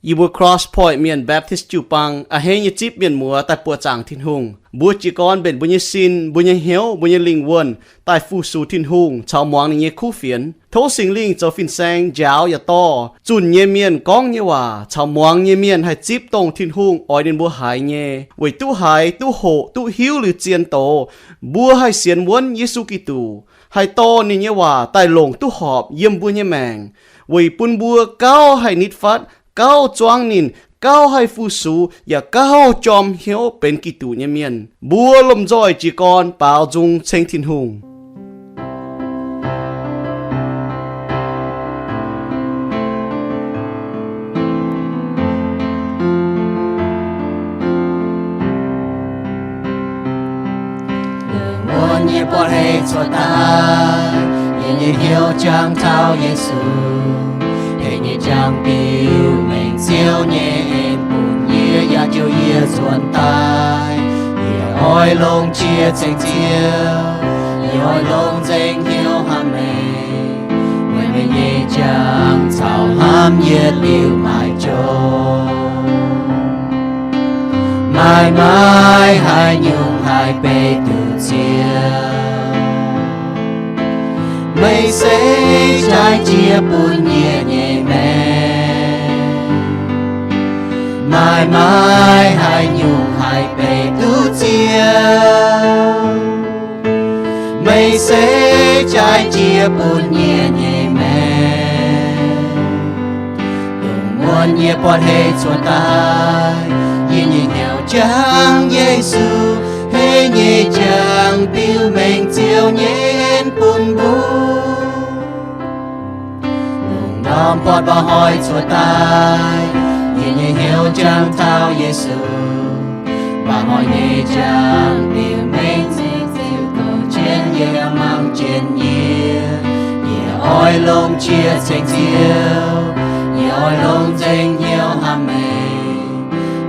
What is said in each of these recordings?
Yie mbuo Cross Point Mienh Baptist jiu-baang a'hneiv nyei zipv mienh muoz daaih buoqc zaangc Tin-Hungh. Mbuo jiez gorn mbenc mbuo nyei sin, mbuo nyei hnyouv, mbuo nyei lingh wuonh daaih fu-sux Tin-Hungh caux muangx ninh nyei kuv fienx. Tov Singx Lingh zoux fin-saeng njaaux yaac dorh zunh nyei mienh gorngv nyei waac caux muangx nyei mienh haih zipv dongh Tin-Hungh oix ninh mbuo haiz nyei, weic duqv haiz, duqv hoqc, duqv hiuv liuz zien doz, mbuo haih sienx wuonv Yesu Giduc, haih dorh ninh nyei waac daaih longc duqv horpc yiem mbuo nyei maengc, weic bun mbuo gauh haih nitv fatv, gauh zuangv ninh, gauh haih fu-sux, yaac gauh jorm hnyouv benx Giduc nyei mienh. Mbuo lomh nzoih jiez gorn baaux nzung ceng Tin-Hungh. Lungh muonz yie buatc hei cuotv daaih, yie nyei hnyouv jangx taux Yesu. Hei nyei jangx biux mengh Ziouv nyei en bun yie, yaac jouh yie nzuonx daaih. Yie oix longc qiex ceng Ziouv, yie oix longc nzengc hnyouv hnamv meih, weic meih nyei jangx caux hnamv yietc liuz maiv jomc. Maaih maaih haaix nyungc haih beiv duqv Ziouv, meih se jaaix jiex bun yie nyei maengc. Maaih maaih haaix nyungc haih beiv duqv Ziouv, meih se jaaix jiex bun yie nyei maengc. Lungh muonz yie buatc hei cuotv daaih, yie nyei hnyouv jangx Yesu. Hei nyei jangx biux mengh Ziouv nyei en bun mbuo. Lungh ndorm buatc mba'hnoi cuotv daaih, yie nyei hnyouv jangx taux Yesu. Mba'hnoi nyei jangx biux mengh Ziouv, Ziouv kouv jienv yie, mangc jienv yie. Yie oix longc qiex ceng Ziouv, yie oix longc nzengc hnyouv hnamv meih,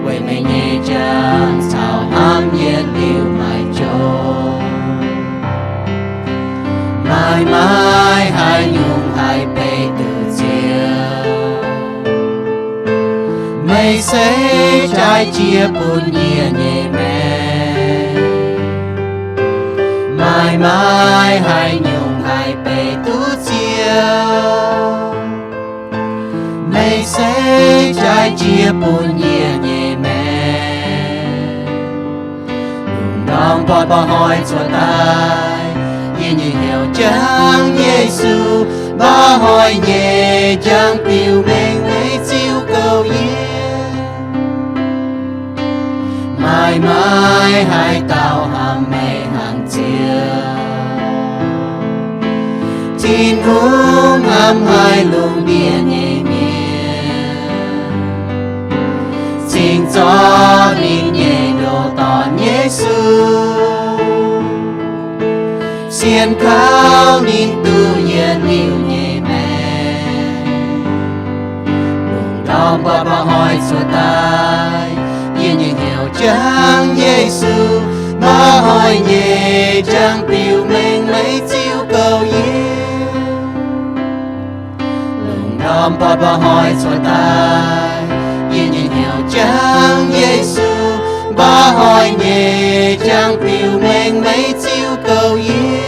weic meih nyei jangx caux hnamv yietc liuz maiv jomc. Maaih maaih haaix nyungc haih beiv duqv Ziouv, meih se jaaix jiex bun yie nyei maengc. Maaih maaih haaix nyungc haih beiv duqv Ziouv, meih se jaaix jiex bun yie nyei maengc. Lungh ndorm buatc mba'hnoi cuotv daaih, yie nyei hnyouv jangx Yesu. Mba'hnoi nyei jangx biux mengh meih, Ziouv kouv yie. Maaih maaih haaix dauh hnamv meih hnangv Ziouv, Tin-Hungh hnamv haic lungh ndiev nyei mienh, cingx zorqv ninh nyei ndoh dorn Yesu, sienx kaux ninh duqv yietc liuz nyei maengc. Lungh ndorm buatc mba'hnoi cuotv daaih, yie nyei hnyouv jangx Yesu. Mba'hnoi nyei jangx biux mengh meih, Ziouv kouv yie. Lungh ndorm buatc mba'hnoi cuotv daaih, yie nyei hnyouv jangx Yesu. Mba'hnoi nyei jangx biux mengh meih, Ziouv kouv yie.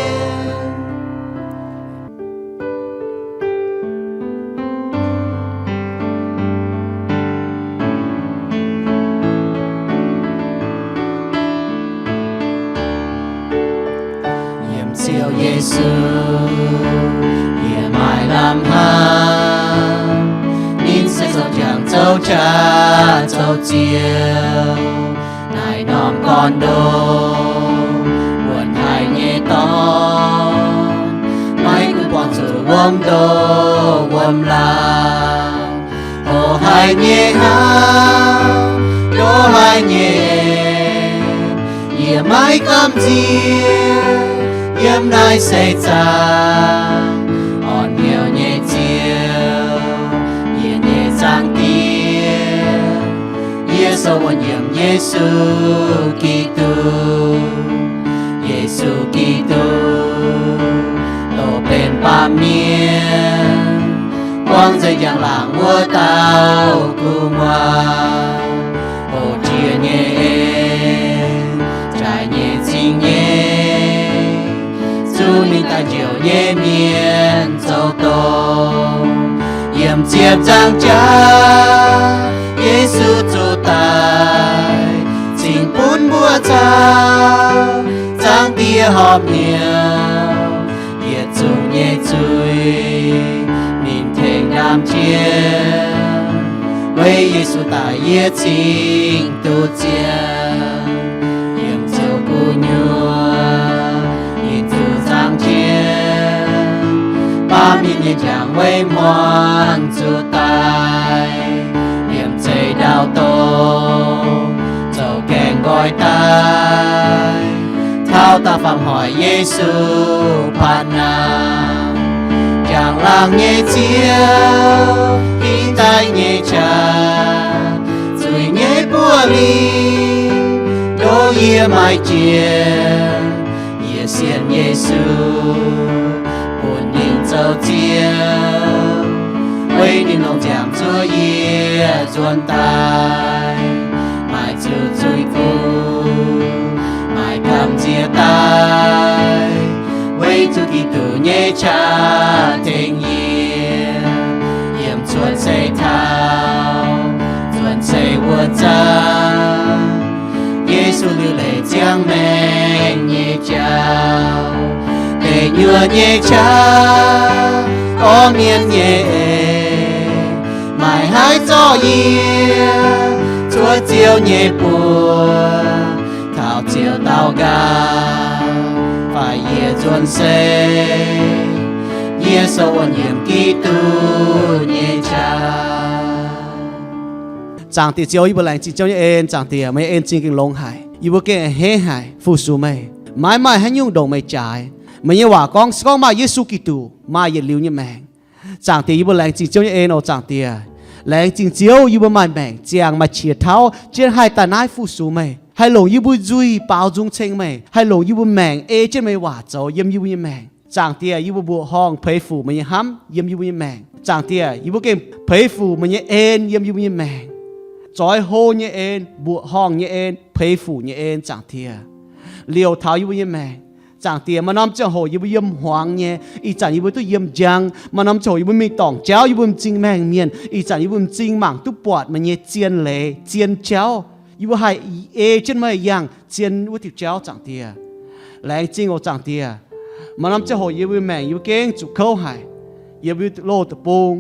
Yiem Ziouv Yesu, yie maaih lamh hnamv, ninh se zoux njang zoux qaqv zoux Ziouv naaiv norm gorn-ndoqv. Wuonh haic nyei dorn, maiv gunv buangh zuqc wuom ndoqv wuom laangz. Hoz haic nyei hnaangx, ndoqv haic nyei en, yie maiv gamh nziex yiem naaiv seix zaangc. Orn hnyouv nyei Ziouv, yie nyei Zaangc Diex, yie souv wuonh yiem Yesu Giduc. Yesu Giduc, dongh benx baamh mienh, buangv nzengc njang-laangc wuov dauh gu'nguaaz. nyei mienh zoux doz. Yiem ziepc nzaangc jaax Yesu zuqc daic, cingx bun mbuo caux Zaangc Diex horpc hnyouv. Yietc zungv nyei zuiz ninh tengx ndaam jienv. Weic Yesu daic yie cingx duqv ziangh. Yiem ziouv gu'nyuoz ninh zuqc nzangc jienv, baamh mienh nyei njang weic hmuangx zuqc daic. Liemh zeih ndau-dorng zoux gaengh nqoi daaih, taux daaih faam hoic Yesu paan naaic. Njang-laangc nyei Ziouv, ginv daaih nyei qaqv, zuiz nyei buoz-ling ndoqv yie maaih jiex. Yie sienx Yesu bun ninh zoux Ziouv, weic ninh longc nziaamv zuov yie nzuonx daaih, maaih zuqc zuiz-fun, maaih gamh nziex daaih, weic zuqc Giduc nyei qaqv tengx yie, yiem cuotv seix taux nzuonx seix wuov zanc. Yesu liuz leiz ziangh maengc nyei jauv, deic-nyuoqc nyei qaqv, gorngv mienh nyei eix, maaih haaix zorqv yie cuotv Ziouv nyei buoz. Taux Ziouv daux nqaang faix yie nzuonx seix, yie sou wuonv yiem Giduc nyei qaqv. Zaangc Diex Ziouv, yie mbuo laengz zingh Ziouv nyei en. Zaangc Diex, meih nyei en zingh gengh longx haic. Yie mbuo gengh a'hneiv haic fu-sux meih. Maiv maaih haaix nyungc ndongc meih jaaix. Meih nyei waac gorngv, se gorngv maaih Yesu Giduc, maaih yietc liuz nyei maengc. Zaangc Diex, yie mbuo laengz zingh Ziouv nyei en oc. Zaangc Diex, laengz zingh Ziouv, yie mbuo maaih maengc ziangh, maaih qiex tauv jienv haih daaih naaiv fu-sux meih, haih longc yie mbuo nzuih baaux nzung ceng meih, haih longc yie mbuo maengc ei jienv meih waac zoux yiem yie mbuo nyei maengc. Zaangc Diex, yie mbuo mbuoqc horngh peix fuc meih nyei hnamv yiem yie mbuo nyei maengc. Zaangc Diex, yie mbuo gengh peix fuc meih nyei en yiem yie mbuo nyei maengc. Zoix hlo nyei en, mbuoqc horngh nyei en, peix fuc nyei en, Zaangc Diex, liouc taux yie mbuo nyei maengc. Zaangc Diex, maaih norm ziangh hoc yie mbuo yiem hmuangx nyei, ih zanc yie mbuo duqv yiem njang. Maaih norm ziangh hoc yie mbuo mingh dorngc jauv, yie mbuo m'zing maengh mienh, ih zanc yie mbuo m'zing mangc duqv buatc meih nyei zien leiz, zien jauv. Yie mbuo haih ei jienv meih yangh zien wuov diuh jauv, Zaangc Diex. Laengz zingh oc, Zaangc Diex. Maaih norm ziangh hoc yie mbuo maengc yie mbuo gengh zuqc kouv haic, yie mbuo loz deic-bung.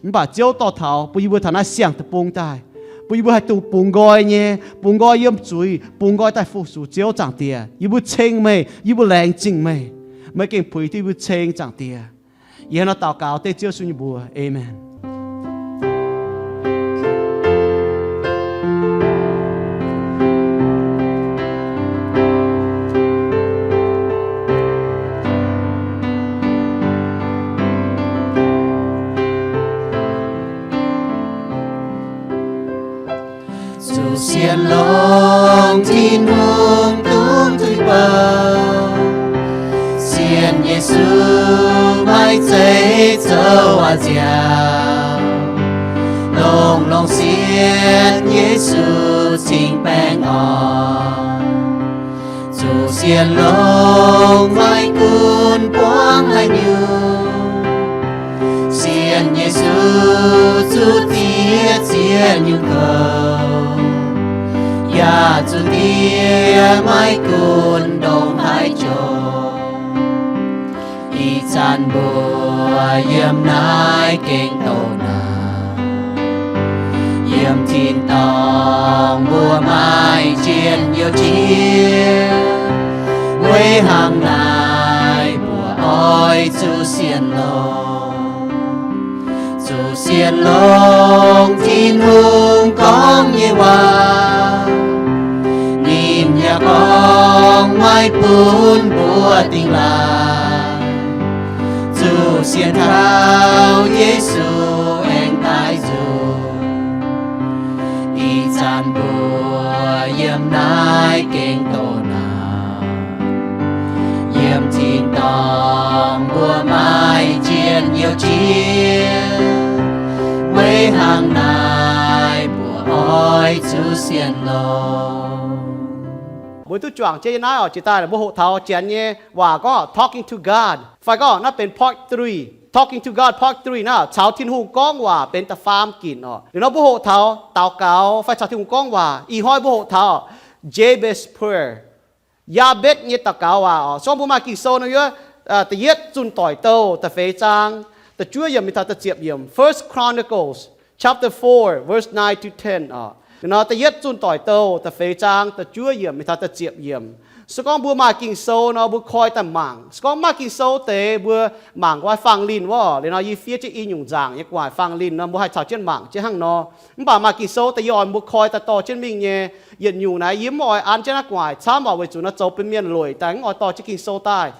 Mv baac Ziouv dorh taux bun yie mbuo taux naaiv siang-deic-bung daaih, bun yie mbuo haih dungx bungx nqoi nyei, bungx nqoi yiem zuiz, bungx nqoi daaih fu-sux Ziouv, Zaangc Diex. Yie mbuo ceng meih, yie mbuo laengz zingh meih. Meih gengh puix duqv yie mbuo ceng, Zaangc Diex. Yie hnangv naaiv daux gaux dengv Ziouv Yesu nyei mbuox. Aamen. Zuqc sienx longx Tin-Hungh dungx tuix bouh, sienx Yesu maiv zeiz zoux waac-nziaauc, longx-longx sienx Yesu cingx baengh orn. Zuqc sienx longx maiv gunv buangv haaix nyungc, sienx Yesu zuqc diev ziex nyungc kouv, yaac zuqc diev maiv gunv ndongc haaix jomc. Ih zanc mbuo yiem naaiv gengh douz naanc, yiem tin-dorngh mbuo maaih njien-youh jiex. Weic hnangv naaic mbuo oix zuqc sienx longx, zuqc sienx longx Tin-Hungh gorngv nyei waac. Ninh yaac gorngv maiv bun mbuo dingh laaix, zuqc sienx taux Yesu aengx daaih nzunc. Ih zanc mbuo yiem naaiv gengh douz naanc, yiem tin-dorngh mbuo maaih njien-youh jiex. Weic hnangv naaic mbuo oix zuqc sienx longx. Mbuo duqv juangc jienv yiem naaiv oc. Jiex daaih mbuo hoqc taux janx nyei waac gorngv Talking to God, fai gorngv naaiv benx part three, Talking to God part three naaiv, caux Tin-Hungh gorngv waac benx da'faam ginc oc. Liuz nor mbuo hoqc taux daux gaux fai caux Tin-Hungh gorngv waac. Ih hnoi mbuo hoqc taux Jabez prayer, Yaabetv nyei daux gaux waac oc. Se gorngv mbuo maaih Ging-Sou nor, yiem da'yietv Zunh Doic Douh da'feix zaang da'juov yiemc mingh taux da'ziepc yiemc. First Chronicles chapter four, verse nine to ten oc. Nor da'yietv Zunh Doic Douh da'feix zaang da'juov yiemc mingh taux da'ziepc yiemc. Se gorngv mbuo maaih Ging-Sou nor, mbuo koi daaih mangc. Se gorngv maiv maaih Ging-Sou deix, mbuo mangc nqoi faang linh wuov. Liuz nor yie fiev jienv i nyungc nzaangc nyei gu'nguaaic faang linh nor, mbuo haih caux jienv mangc jienv hnangv nor. Mv baac maaih Ging-Sou deix yie oix mbuo koi daaih dorh jienv mingh nyei. Yietc nyungc naaiv yie mv oix an jienv naaiv gu'nguaaic camv oc, weic zuqc nor zoux benx mienh lueic daaih mv oix dorh jienv Ging-Sou daaih.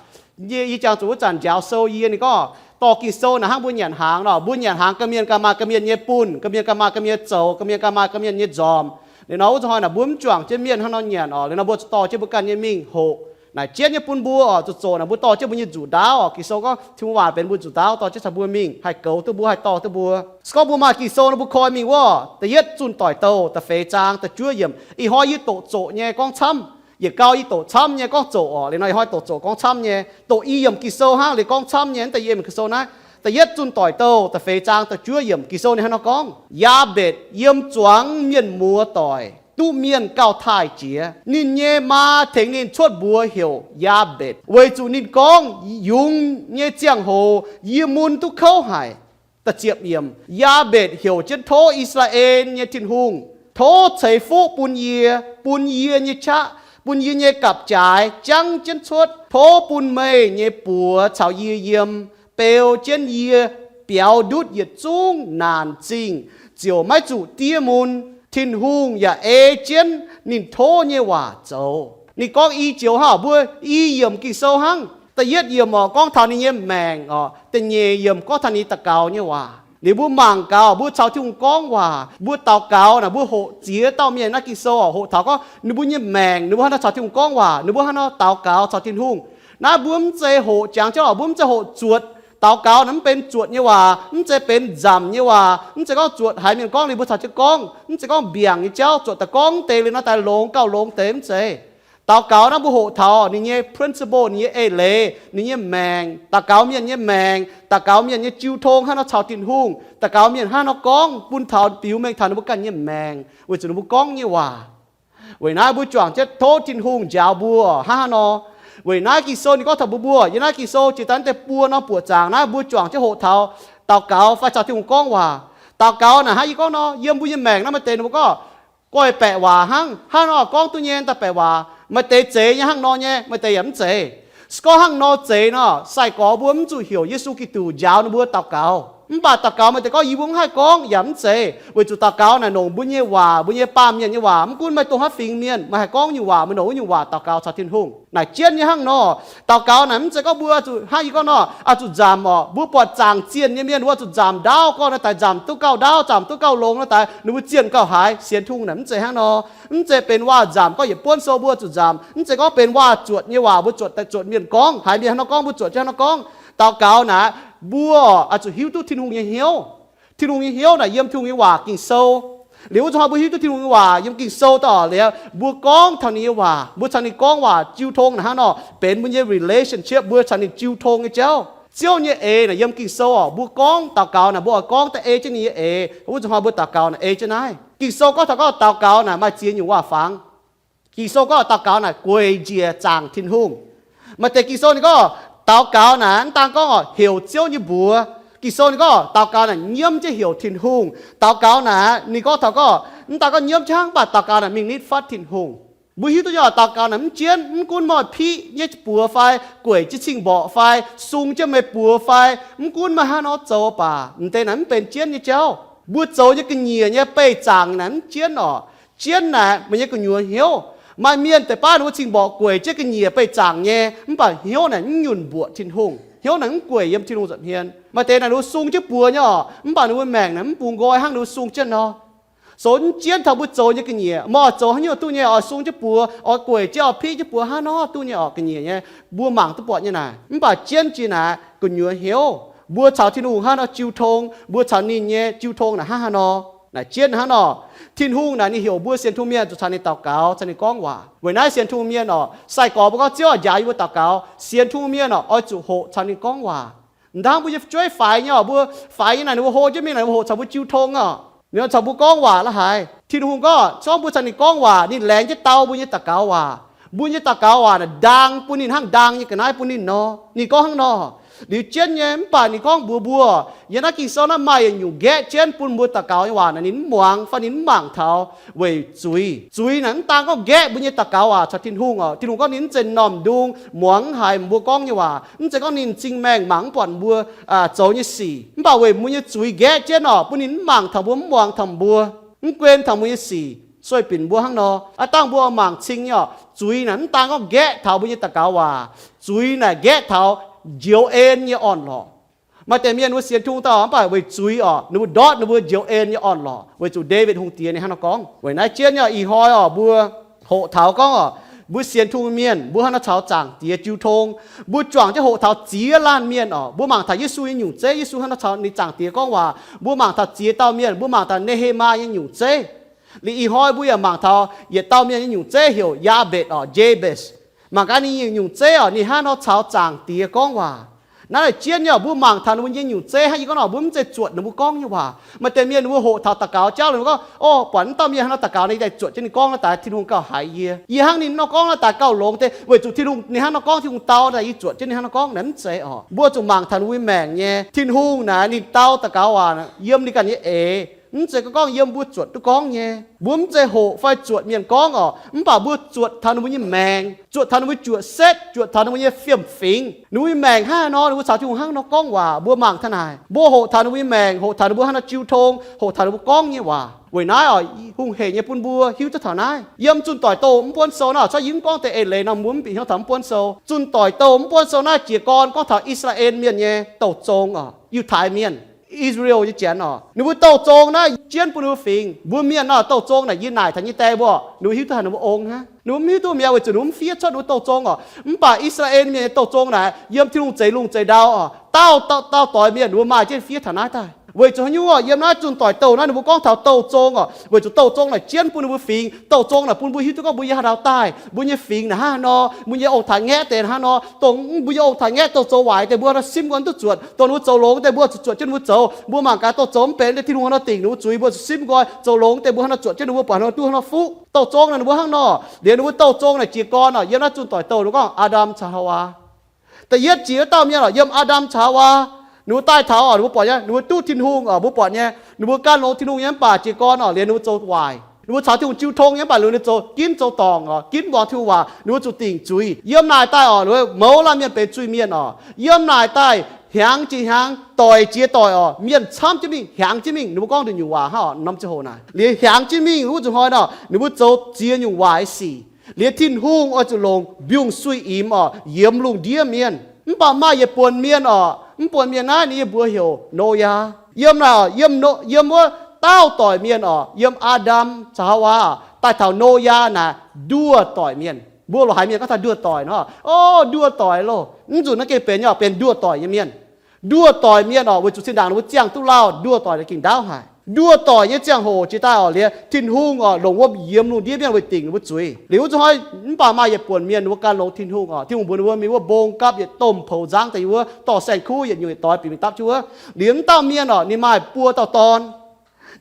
Yie, yie jangx zuqc wuov zanc njaaux sou yie ninh gorngv, dorh Ging-Sou naaic hnangv mbuo nyanc hnaangx nor, mbuo nyanc hnaangx ga'mienh ga'maaih ga'mienh nyei bunh, ga'mienh ga'maaih ga'mienh nyei zoux, ga'mienh ga'maaih ga'mienh nyei nzormc. Liuz nor wuov zanc hnoi naaic mbuo mv juangc jienv mienh hnangv nor nyanc oc. Liuz nor mbuo zuqc dorh jienv mbuo ganh nyei mingh hoqc naaic jienv nyei bun mbuo oc. Zuqc zoqc naaic mbuo dorh jienv mbuo nyei nzuqc ndaauv oc. Ging-Sou gorngv Tin-Hungh waac benx mbuo nzuqc ndaauv, dorh jienv caux mbuo mingh, haih goux duqv mbuo, haih dorh duqv mbuo. Se gorngv mbuo maaih Ging-Sou nor, mbuo koi mingh wuov da'yietv Zunh Doic Douh da'feix zaang da'juov yiemc. Ih hnoi yie doqc zoqc nyei gorngv camv. Yietc gau yie doqc camv nyei gorngv zoqc oc. Liuz nor ih hnoi doqc zoqc gorngv camv nyei. Doqc i yiemc Ging-Sou hnangv liuz gorngv camv nyei. Da'yietv yiemc Ging-Sou naaiv, da'yietv Zunh Doic Douh da'feix zaang da'juov yiemc, Ging-Sou ninh hnangv nor gorngv, Yaabetc yiem zuangx mienh muoz doic duqv mienh gauh taaih jiex. Ninh nyei maa tengx ninh cuotv mbuox heuc Yaabetc, weic zuqc ninh gorngv, Yungz nyei ziangh hoc yie mun duqv kouv haic. Da'ziepc yiemc, Yaabetc heuc jienv tov I^saa^laa^en nyei Tin-Hungh, tov ceix fuqv bun yie, bun yie nyei qaqv, bun yie nyei gapv-jaaix jangv jienv cuotv. Tov bun meih nyei buoz caux yie yiem, beu jienv yie biaux ndutv yietc zungv naanc zingh, ziouc maiv zuqc diev mun. Tin-Hungh yaac ei jienv ninh tov nyei waac zoux. Ninh gorngv i joux hnangv, mbuo i yiemc Ging-Sou hnangv. Da'yietv yiemc oc, gorngv taux ninh nyei maengc oc. Da'nyeic yiemc gorngv taux ninh daux gaux nyei waac. Liuz mbuo mangc gaax, mbuo caux Tin-Hungh gorngv waac, mbuo daux gaux naaic, mbuo hoqc ziex dauh mienh naaiv Ging-Sou oc, hoqc taux gorngv ninh mbuo nyei maengc, ninh mbuo hnangv nor caux Tin-Hungh gorngv waac, ninh mbuo hnangv nor daux gaux caux Tin-Hungh. Naaiv mbuo mv zeiz hoqc jangx jienv oc, mbuo mv zeiz hoqc zuotc. Daux gaux naaic mv benx zuotc nyei waac, mv zeiz benx nzamc nyei waac, mv zeiz gorngv zuotc haiz mienh gorngv liuz mbuo caux jienv gorngv, mv zeiz gorngv mbiaangc nyei jauv zuotc daaih gorngv deix liuz nor daaih longx gauh longx deix, mv zeiz. Daux gaux naaiv mbuo hoqc taux ninh nyei principle, ninh nyei eix leiz, ninh nyei maengc, daux gaux mienh nyei maengc, daux gaux mienh nyei jiu tong hnangv nor caux Tin-Hungh, daux gaux mienh hnangv nor gorngv bun taux biux mengh taux ninh mbuo ganh nyei maengc weic zuqc ninh mbuo gorngv nyei waac. Weic naaiv mbuo juangc jienv tov Tin-Hungh njaaux mbuo hnangv haaix nor. Weic naaiv Ging-Sou ninh gorngv taux mbuo, mbuo yiem naaiv Ging-Sou jiex daaih deix buo norm buoqc zaangc naaiv mbuo juangc jienv hoqc taux daux gaux fai caux Tin-Hungh gorngv waac. Daux gaux naaic hnangv yie gorngv nor, yiem mbuo nyei maengc naaiv maaih deix ninh mbuo gorngv goiv baeqc waac hnangv, hnangv nor gorngv duqv nyei, daaih baeqc waac. Maaih deix zeiz nyei hnangv nor nyei, maaih deix yaac mv zeiz. Se gorngv hnangv nor zeiz nor, sai-gorx mbuo mv zuqc heuc Yesu Giduc njaaux ninh mbuo daux gaux. Mv baac daux gaux maaih deix gorngv yie mbuo mv haih gorngv yaac mv zeiz, weic zuqc daux gaux naaic longc mbuo nyei waac, mbuo nyei baamh mienh nyei waac. Mv gunv meih dongh haaix fingx mienh, meih haih gorngv nyungc waac, meih longc wuov nyungc waac daux gaux caux Tin-Hungh. Naaic jienv nyei hnangv nor, daux gaux naaic mv zeiz gorngv mbuo zuqc hnangv yie gorngv nor, oix zuqc nzamc orqc. Mbuo buatc zaangc zienh nyei mienh, mbuo zuqc nzamc ndaauv, gorngv nor daaih nzamc duqv gauh ndaauv, nzamc duqv gauh longx nor daaih, ninh mbuo zienh gauh haiz. Sienx Tin-Hungh naaic mv zeiz hnangv nor. Mv zeiz benx waac-nzamc gorngv yietc buonv sou mbuo zuqc nzamc. Mv zeiz gorngv benx waac-zuotc nyei waac mbuo zuotc, zuotc mienh gorngv, haiz mienh hnangv nor gorngv mbuo zuotc jienv hnangv nor gorngv. Daux gaux naaic, mbuo oix zuqc hiuv duqv Tin-Hungh nyei hnyouv. Tin-Hungh nyei hnyouv naaic yiem Tin-Hungh nyei waac Ging-Sou. Liuz wuov zanc hnoi mbuo hiuv duqv Tin-Hungh nyei waac yiem Ging-Sou daaih liuz, mbuo gorngv taux ninh nyei waac, mbuo caux ninh gorngv waac jiu tong naaic hnangv nor, benx mbuo nyei relationship, mbuo caux ninh jiu tong nyei jauv. Ziouv nyei eix naaic yiem Ging-Sou orqc, mbuo gorngv daux gaux naaic mbuo oix gorngv daaih ei jienv ninh nyei eix. Wuov zanc hnoi mbuo daux gaux naaic ei jienv naaiv. Ging-Sou gorngv taux gorngv daux gaux naaic maaih ziex nyungc waac fangx. Ging-Sou gorngv daux gaux naaic gueic njiec zaangc Tin-Hungh. Maaih deix Ging-Sou ninh gorngv daux gaux naaic mv daan gorngv heuc Ziouv nyei mbuox. Ging-Sou ninh gorngv daux gaux naaic nyiemv jienv heuc Tin-Hungh. Daux gaux naaic ninh gorngv taux gorngv mv daan gorngv nyiemv jienv hnangv, mv baac daux gaux naaic mingh nitv fatv Tin-Hungh. Mbuo hiuv duqv nyei oc, daux gaux naaic mv jienv, mv gunv meih pitv nyei buoz fai gueic jienv cing-mborqc fai sung jienv meih buoz fai mv gunv meih hnangv nor zoux baac, m'deix naaic mv benx jienv nyei jauv. Mbuo zoux nyei ga'nyiec nyei beih zaangc naaic mv jienv oc. Jienv naaic meih nyei gu'nyuoz hnyouv. Maaih mienh deix baav ninh mbuo cing-mborqc gueic jienv ga'nyiec beih zaangc nyei, mv baac hnyouv naaic mv nyunc mbuoqc Tin-Hungh. Hnyouv naaic mv gueic yiem Tin-Hungh nza'hmien. Maaih deix naaic ninh mbuo sung jienv buoz nyei oc, mv baac ninh mbuo maengc naaic mv bungx nqoi hnangv ninh mbuo sung jienv nor. Zoux mv jienv taux mbuo zoux nyei ga'nyiec, mv oix zoux haaix nyungc duqv nyei, oix sung jienv buoz, oix gueic jienv, oix pitv jienv buoz hnangv nor duqv nyei oc, ga'nyiec nyei. Mbuo mangc duqv buatc nyei naaic, mv baac jienv jiex naaic gu'nyuoz hnyouv, mbuo caux Tin-Hungh hnangv nor jiu tong, mbuo caux ninh nyei jiu tong naaic hnangv haaix nor. Naaic jienv hnangv nor, Tin-Hungh naaic ninh heuc mbuo sienx Tin-Hungh mienh zuqc caux ninh daux gaux, caux ninh gorngv waac. Weic naaiv sienx Tin-Hungh mienh oc, sai-gorx mbuo gorngv Ziouv aah, njaaux yie mbuo daux gaux. Sienx Tin-Hungh mienh oc, oix zuqc hoqc caux ninh gorngv waac. M'dangv mbuo nyei fu'jueiv faix nyei oc, mbuo faix nyei naaic ninh mbuo hlo jienv mingh naaic ninh mbuo hoqc caux mbuo jiu tong oc. Ninh caux mbuo gorngv waac la'haaix. Tin-Hungh gorngv, se gorngv mbuo caux ninh gorngv waac, ninh laengz jienv dau mbuo nyei daux gaux waac. Mbuo nyei daux gaux waac naaic ndaang bun ninh hnangv ndaang nyei ga'naaiv bun ninh nor. Ninh gorngv hnangv nor. Liuz jienv nyei, mv baac ninh gorngv mbuox mbuo, yiem naaiv Ging-Sou naaiv maaih yietc nyungc nqaeqv jienv bun mbuo daux gaux nyei waac naaic ninh mv muangx fai ninh mv mangc taux weic zuiz. Zuiz naaic mv daan gorngv nqaeqv mbuo nyei daux gaux waac caux Tin-Hungh oc. Tin-Hungh gorngv ninh mv zeiz m'normh ndung muangx haaix mbuo gorngv nyei waac, mv zeiz gorngv ninh m'zing maengh mangc mv buatc mbuo zoux nyei sic, mv baac weic mbuo nyei zuiz nqaeqv jienv oc, bun ninh mv mangc taux mbuo, mv muangx taux mbuo, mv guen taux mbuo nyei sic, sueih binc mbuo hnangv nor. Aav dangh mbuo mangc cing nyei oc, zuiz naaic mv daan gorngv nqaeqv taux mbuo nyei daux gaux waac, zuiz naaic nqaeqv taux njoux en nyei orn-lorqc. Maaih deix mienh mbuo sienx Tin-Hungh daaih mv baac weic zuiz oc, ninh mbuo ndortv ninh mbuo njoux en nyei orn-lorqc, weic zuqc Ndaawitv Hungh Diex ninh hnangv nor gorngv. Weic naaiv jienv nyei oc, ih hnoi oc, mbuo hoqc taux gorngv oc, mbuo sienx Tin-Hungh mienh mbuo hnangv nor caux zaangc Diex jiu tong, mbuo juangc jienv hoqc taux ziex laanh mienh oc. Mbuo mangc taux Yesu nyei nyungc zeiv, Yesu hnangv nor caux ninh zaangc Diex gorngv waac. Mbuo mangc taux ziex dauh mienh, mbuo mangc taux Ne^he^maa nyei nyungc zeiv. Liuz ih hnoi mbuo yaac mangc taux yietc dauh mienh nyei nyungc zeiv heuc Yaabetc oc, Jabez. Mangc gaax ninh nyungc zeiv oc, ninh hnangv nor caux zaangc Diex gorngv waac. Naaiv laaic jienv nyei oc, mbuo mangc taux ninh mbuo nyei nyungc zeiv hnangv yie gorngv nor, mbuo mv zeiz zuotc ninh mbuo gorngv nyei waac. Maaih deix mienh ninh mbuo hoqc taux daux gaux jauv, ninh mbuo gorngv, o, buatc naaiv dauh mienh hnangv nor daux gaux, naaiv daaih zuotc jienv ninh gorngv naaiv daaih Tin-Hungh gauh haiz yie. Yie hnangv ninh nor gorngv naaiv daaih gauh longx deix, weic zuqc Tin-Hungh ninh hnangv nor gorngv, Tin-Hungh dau naaic yie zuotc jienv ninh hnangv nor gorngv naaic, mv zeiz oc. Mbuo zuqc mangc taux ninh mbuo nyei maengc nyei. Tin-Hungh naaic ninh dau daux gaux waac yiem ninh ganh nyei eix, mv zeiz gorngv yiem mbuo zuotc duqv gorngv nyei. Mbuo mv zeiz hoqc fai zuotc mienh gorngv oc, mv baac mbuo zuotc taux ninh mbuo nyei maengc, zuotc taux ninh mbuo juoqc setv, zuotc taux ninh mbuo nyei fiem-fingx. Ninh mbuo nyei maengc hnangv haaix nor, ninh mbuo caux Tin-Hungh hnangv nor gorngv waac. Mbuo mangc taux naaic, mbuo hoqc taux ninh mbuo nyei maengc, hoqc taux ninh mbuo hnangv nor jiu tong, hoqc taux ninh mbuo gorngv nyei waac. Weic naaiv oc, hungh heic nyei bun mbuo hiuv duqv taux naaiv. Yiem Zunh Doic Douh mv buonv sou naaiv, cuotv yie mv gorngv deix eix leiz nor mbuo mv bieqc hnyouv taux mv buonv sou. Zunh Doic Douh mv buonv sou naaiv jiez gorn gorngv taux I^saa^laa^en Mienh nyei douh zong oc, Yiutai Mienh, Israel nyei janx oc. Ninh mbuo douh zong naaiv jienv bun ninh mbuo fingx. Mbuo mienh nor douh zong naaic yie naaic taux nyei die mbuo, ninh mbuo hiuv duqv haaix ninh mbuo ong hnangv. Ninh mbuo mv hiuv duqv mi'aqv, weic zuqc ninh mbuo mv fiev cuotv ninh mbuo douh zong oc. Mv baac I^saa^laa^en Mienh nyei douh zong naaic yiem Tin-Hungh zeix lungh zeix ndau oc, dauh dauh dauh doix mienh ninh mbuo maaih jienv fiev taux naaiv daaih. Weic zuqc haaix nyungc oc, yiem naaiv Zunh Doic Douh naaiv ninh mbuo gorngv taux douh zong oc, weic zuqc douh zong naaic jienv bun ninh mbuo fingx. Douh zong naaic bun mbuo hiuv duqv gorngv mbuo yiem haaix ndau daaih, mbuo nyei fingx naaic hnangv haaix nor, mbuo nyei ong-taaix-ngaeqv deix hnangv haaix nor, dongh mbuo nyei ong-taaix-ngaeqv douh zoux waaic deix mbuo hnangv nor simv nqoi duqv zuotc, dongh ninh mbuo zoux longx deix mbuo zuqc zuotc jienv ninh mbuo zoux. Mbuo mangc gaax douh zong mv benx deix Tin-Hungh hnangv nor dingc ninh mbuo zuiz, mbuo zuqc simv nqoi, zoux longx deix mbuo hnangv nor zuotc jienv ninh mbuo buatc hnangv nor duqv hnangv nor fuqv. Douh zong naaic ninh mbuo hnangv nor. Liuz ninh mbuo douh zong naaic jiez gorn oc, yiem naaiv Zunh Doic Douh ninh mbuo gorngv Aa^ndam caux Haawaa. Da'yietv jiex wuov dauh mienh oc, yiem Aa^ndam caux Haawaa, ninh mbuo daaih taux oc, ninh mbuo buatc nyei, ninh mbuo duqv Tin-Hungh oc, mbuo buatc nyei, ninh mbuo gan longx Tin-Hungh nyei mv baac jiez gorn oc, liuz ninh mbuo zoux waaic. Ninh mbuo caux Tin-Hungh jiu tong nyei mv baac liuz ninh zoux ginv zoux dorngc oc, ginv muangx Tin-Hungh waac, ninh mbuo zuqc dingc zuiz. Yiem naaic daaih oc, ninh mbuo mouz laanh mienh benx zuiz-mienh oc. Yiem naaic daaih hnyangx jiex hnyangx, doic jiex doic oc, mienh camv jienv mingh, hnyangx jienv mingh, ninh mbuo gorngv nduqc nyungc waac hnangv oc, norm ziangh hoc naaic. Liuz hnyangx jienv mingh wuov zuqc hnoi nor, ninh mbuo zoux ziex nyungc waaic sic. Liuz Tin-Hungh oix zuqc longc mbiungc-suiv imx oc, yiemx lungh ndiev mienh. Mv baac maaih yietc buonc mienh oc, mv buonc mienh naaiv ninh nyei mbuox heuc Noyaa. Yiem naaic oc, yiem, yiem wuov dauh doic mienh oc, yiem Aa^ndam caux Haawaa daaih taux Noyaa naaic nduoh doic mienh. Mbuo loz-haaix mienh gorngv taux nduoh doic nor, o, nduoh doic loh. Mv zuqc naaiv gengh benx nyei oc, benx nduoh doic nyei mienh. Nduoh doic mienh oc, weic zuqc zinh ndaangc ninh mbuo ziangh duqv lauh, nduoh doic naaic gengh ndaauv haic. Nduoh doic nyei ziangh hoc jiex daaih oc, liuz Tin-Hungh oc, longc wuom yiemx lungh ndiev mienh weic dingc ninh mbuo zuiz. Liuz wuov zuqc hnoi, mv baac maaih yietc buonc mienh ninh mbuo gan longx Tin-Hungh oc, Tin-Hungh mbuox ninh mbuo mingh wuov mbong gapv yietc domh poux nzangv daaih yiem wuov dorh saeng-kuv yietc nyungc yietc doix bieqc mingh dapv jienv wuov. Liuz wuov dauh mienh oc, ninh maaih buo dauh dorn.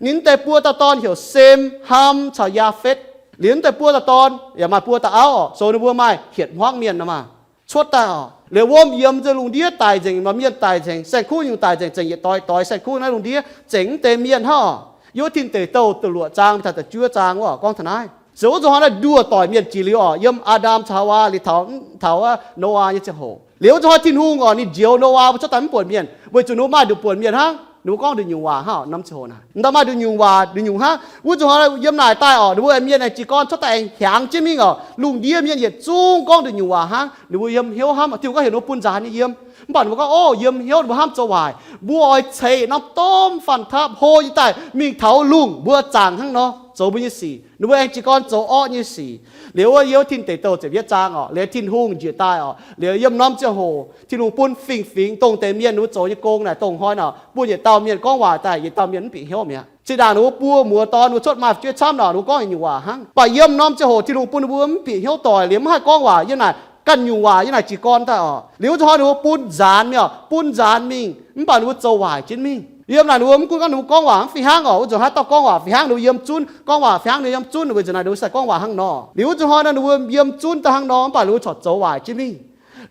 Ninh deix buo dauh dorn heuc Sem, Haam caux Yaafetv. Liuz wuov deix buo dauh dorn yaac maaih buo dauh auv oc, sou ninh mbuo maaih hietc hmuangv mienh nor maah. Cuotv daaih oc, liuz wuom yiemx nzengc lungh ndiev daic nzengc, maaih mienh daic nzengc, saeng-kuv nyungc daic nzengc, zengc yietc doix doix saeng-kuv naaiv lungh ndiev zengc mv deix mienh hnangv oc. Yiem wuov Tin Deic Douh da'luoqc zaang mingh taux da'juov zaang wuov gorngv taux naaiv. Se wuov zuqc hnoi naaiv nduoh doic mienh jiex liuz oc, yiem Aa^ndam caux Haawaa liuz taux, taux wuov Noyaa nyei ziangh hoc. Liuz wuov zuqc hnoi Tin-Hungh oc, ninh njoux Noyaa mbuo cuotv daaih mv buonc mienh, weic zuqc ninh mbuo maaih nduqc buonc mienh hnangv. Ninh mbuo gorngv nduqc nyungc waac hnangv oc, norm ziangh hoc naaic. Mv daaih maaih nduqc nyungc waac nduqc nyungc hnangv. Wuov zuqc hnoi yiem naaic daaih oc, ninh mbuo mienh aengx jiez gorn cuotv daaih aengx hiaangx jienv mingh oc, lungh ndiev mienh yietc zungv gorngv nduqc nyungc waac hnangv. Ninh mbuo yiem hnyouv hnamv oc, Tin-Hungh gorngv heuc ninh mbuo bun nzaanx nyei yiem. Mv baac ninh mbuo gorngv, o, yiem hnyouv ninh mbuo hnamv zoux waaic. Mbuo oix ceix norm domh fanh tapv hlo nyei daaih mingh taux lungh, mbuo zaangc hnangv nor zoux mbuo nyei sic. Ninh mbuo aengx jiez gorn zoux orqv nyei sic. Liuz wuov yiem wuov Tin Deic Douh ziepc yietv zaang oc, liuz Tin-Hungh njiec daaih oc, liuz yiem norm ziangh hoc Tin-Hungh bun fingx-fingx dongh deix mienh ninh mbuo zoux nyei gong naaic dongh hnoi naaic, bun yietc dauh mienh gorngv waac daaih yietc dauh mienh mv bieqc hnyouv mi'aqv. Zinh ndaangc ninh mbuo buo muoz dorn, ninh mbuo cuotv maaih fu'jueiv camv nor, ninh mbuo gorngv nyungc waac hnangv. Mv baac yiem norm ziangh hoc Tin-Hungh bun ninh mbuo mv bieqc hnyouv doic, liemh mv haih gorngv waac, yiem naaic ganh nyungc waac, yiem naaic jiez gorn daaih oc. Liuz wuov zanc hnoi ninh mbuo bun nzaanx mingh oc, bun nzaanx mingh, mv baac ninh mbuo zoux waaic jienv mingh. Yiem naaic ninh mbuo mv gunv gorngv ninh mbuo gorngv waac mv fih hnangv oc, wuov zanc haaix dauh gorngv waac fih hnangv, ninh mbuo yiem zunv, gorngv waac fih hnangv, ninh mbuo yiem zunv, weic zuqc naaic ninh mbuo sai gorngv waac hnangv nor. Liuz wuov zanc hnoi nor ninh mbuo yiem zunv daaih hnangv nor, mv baac ninh mbuo corc zoux waaic jienv mingh.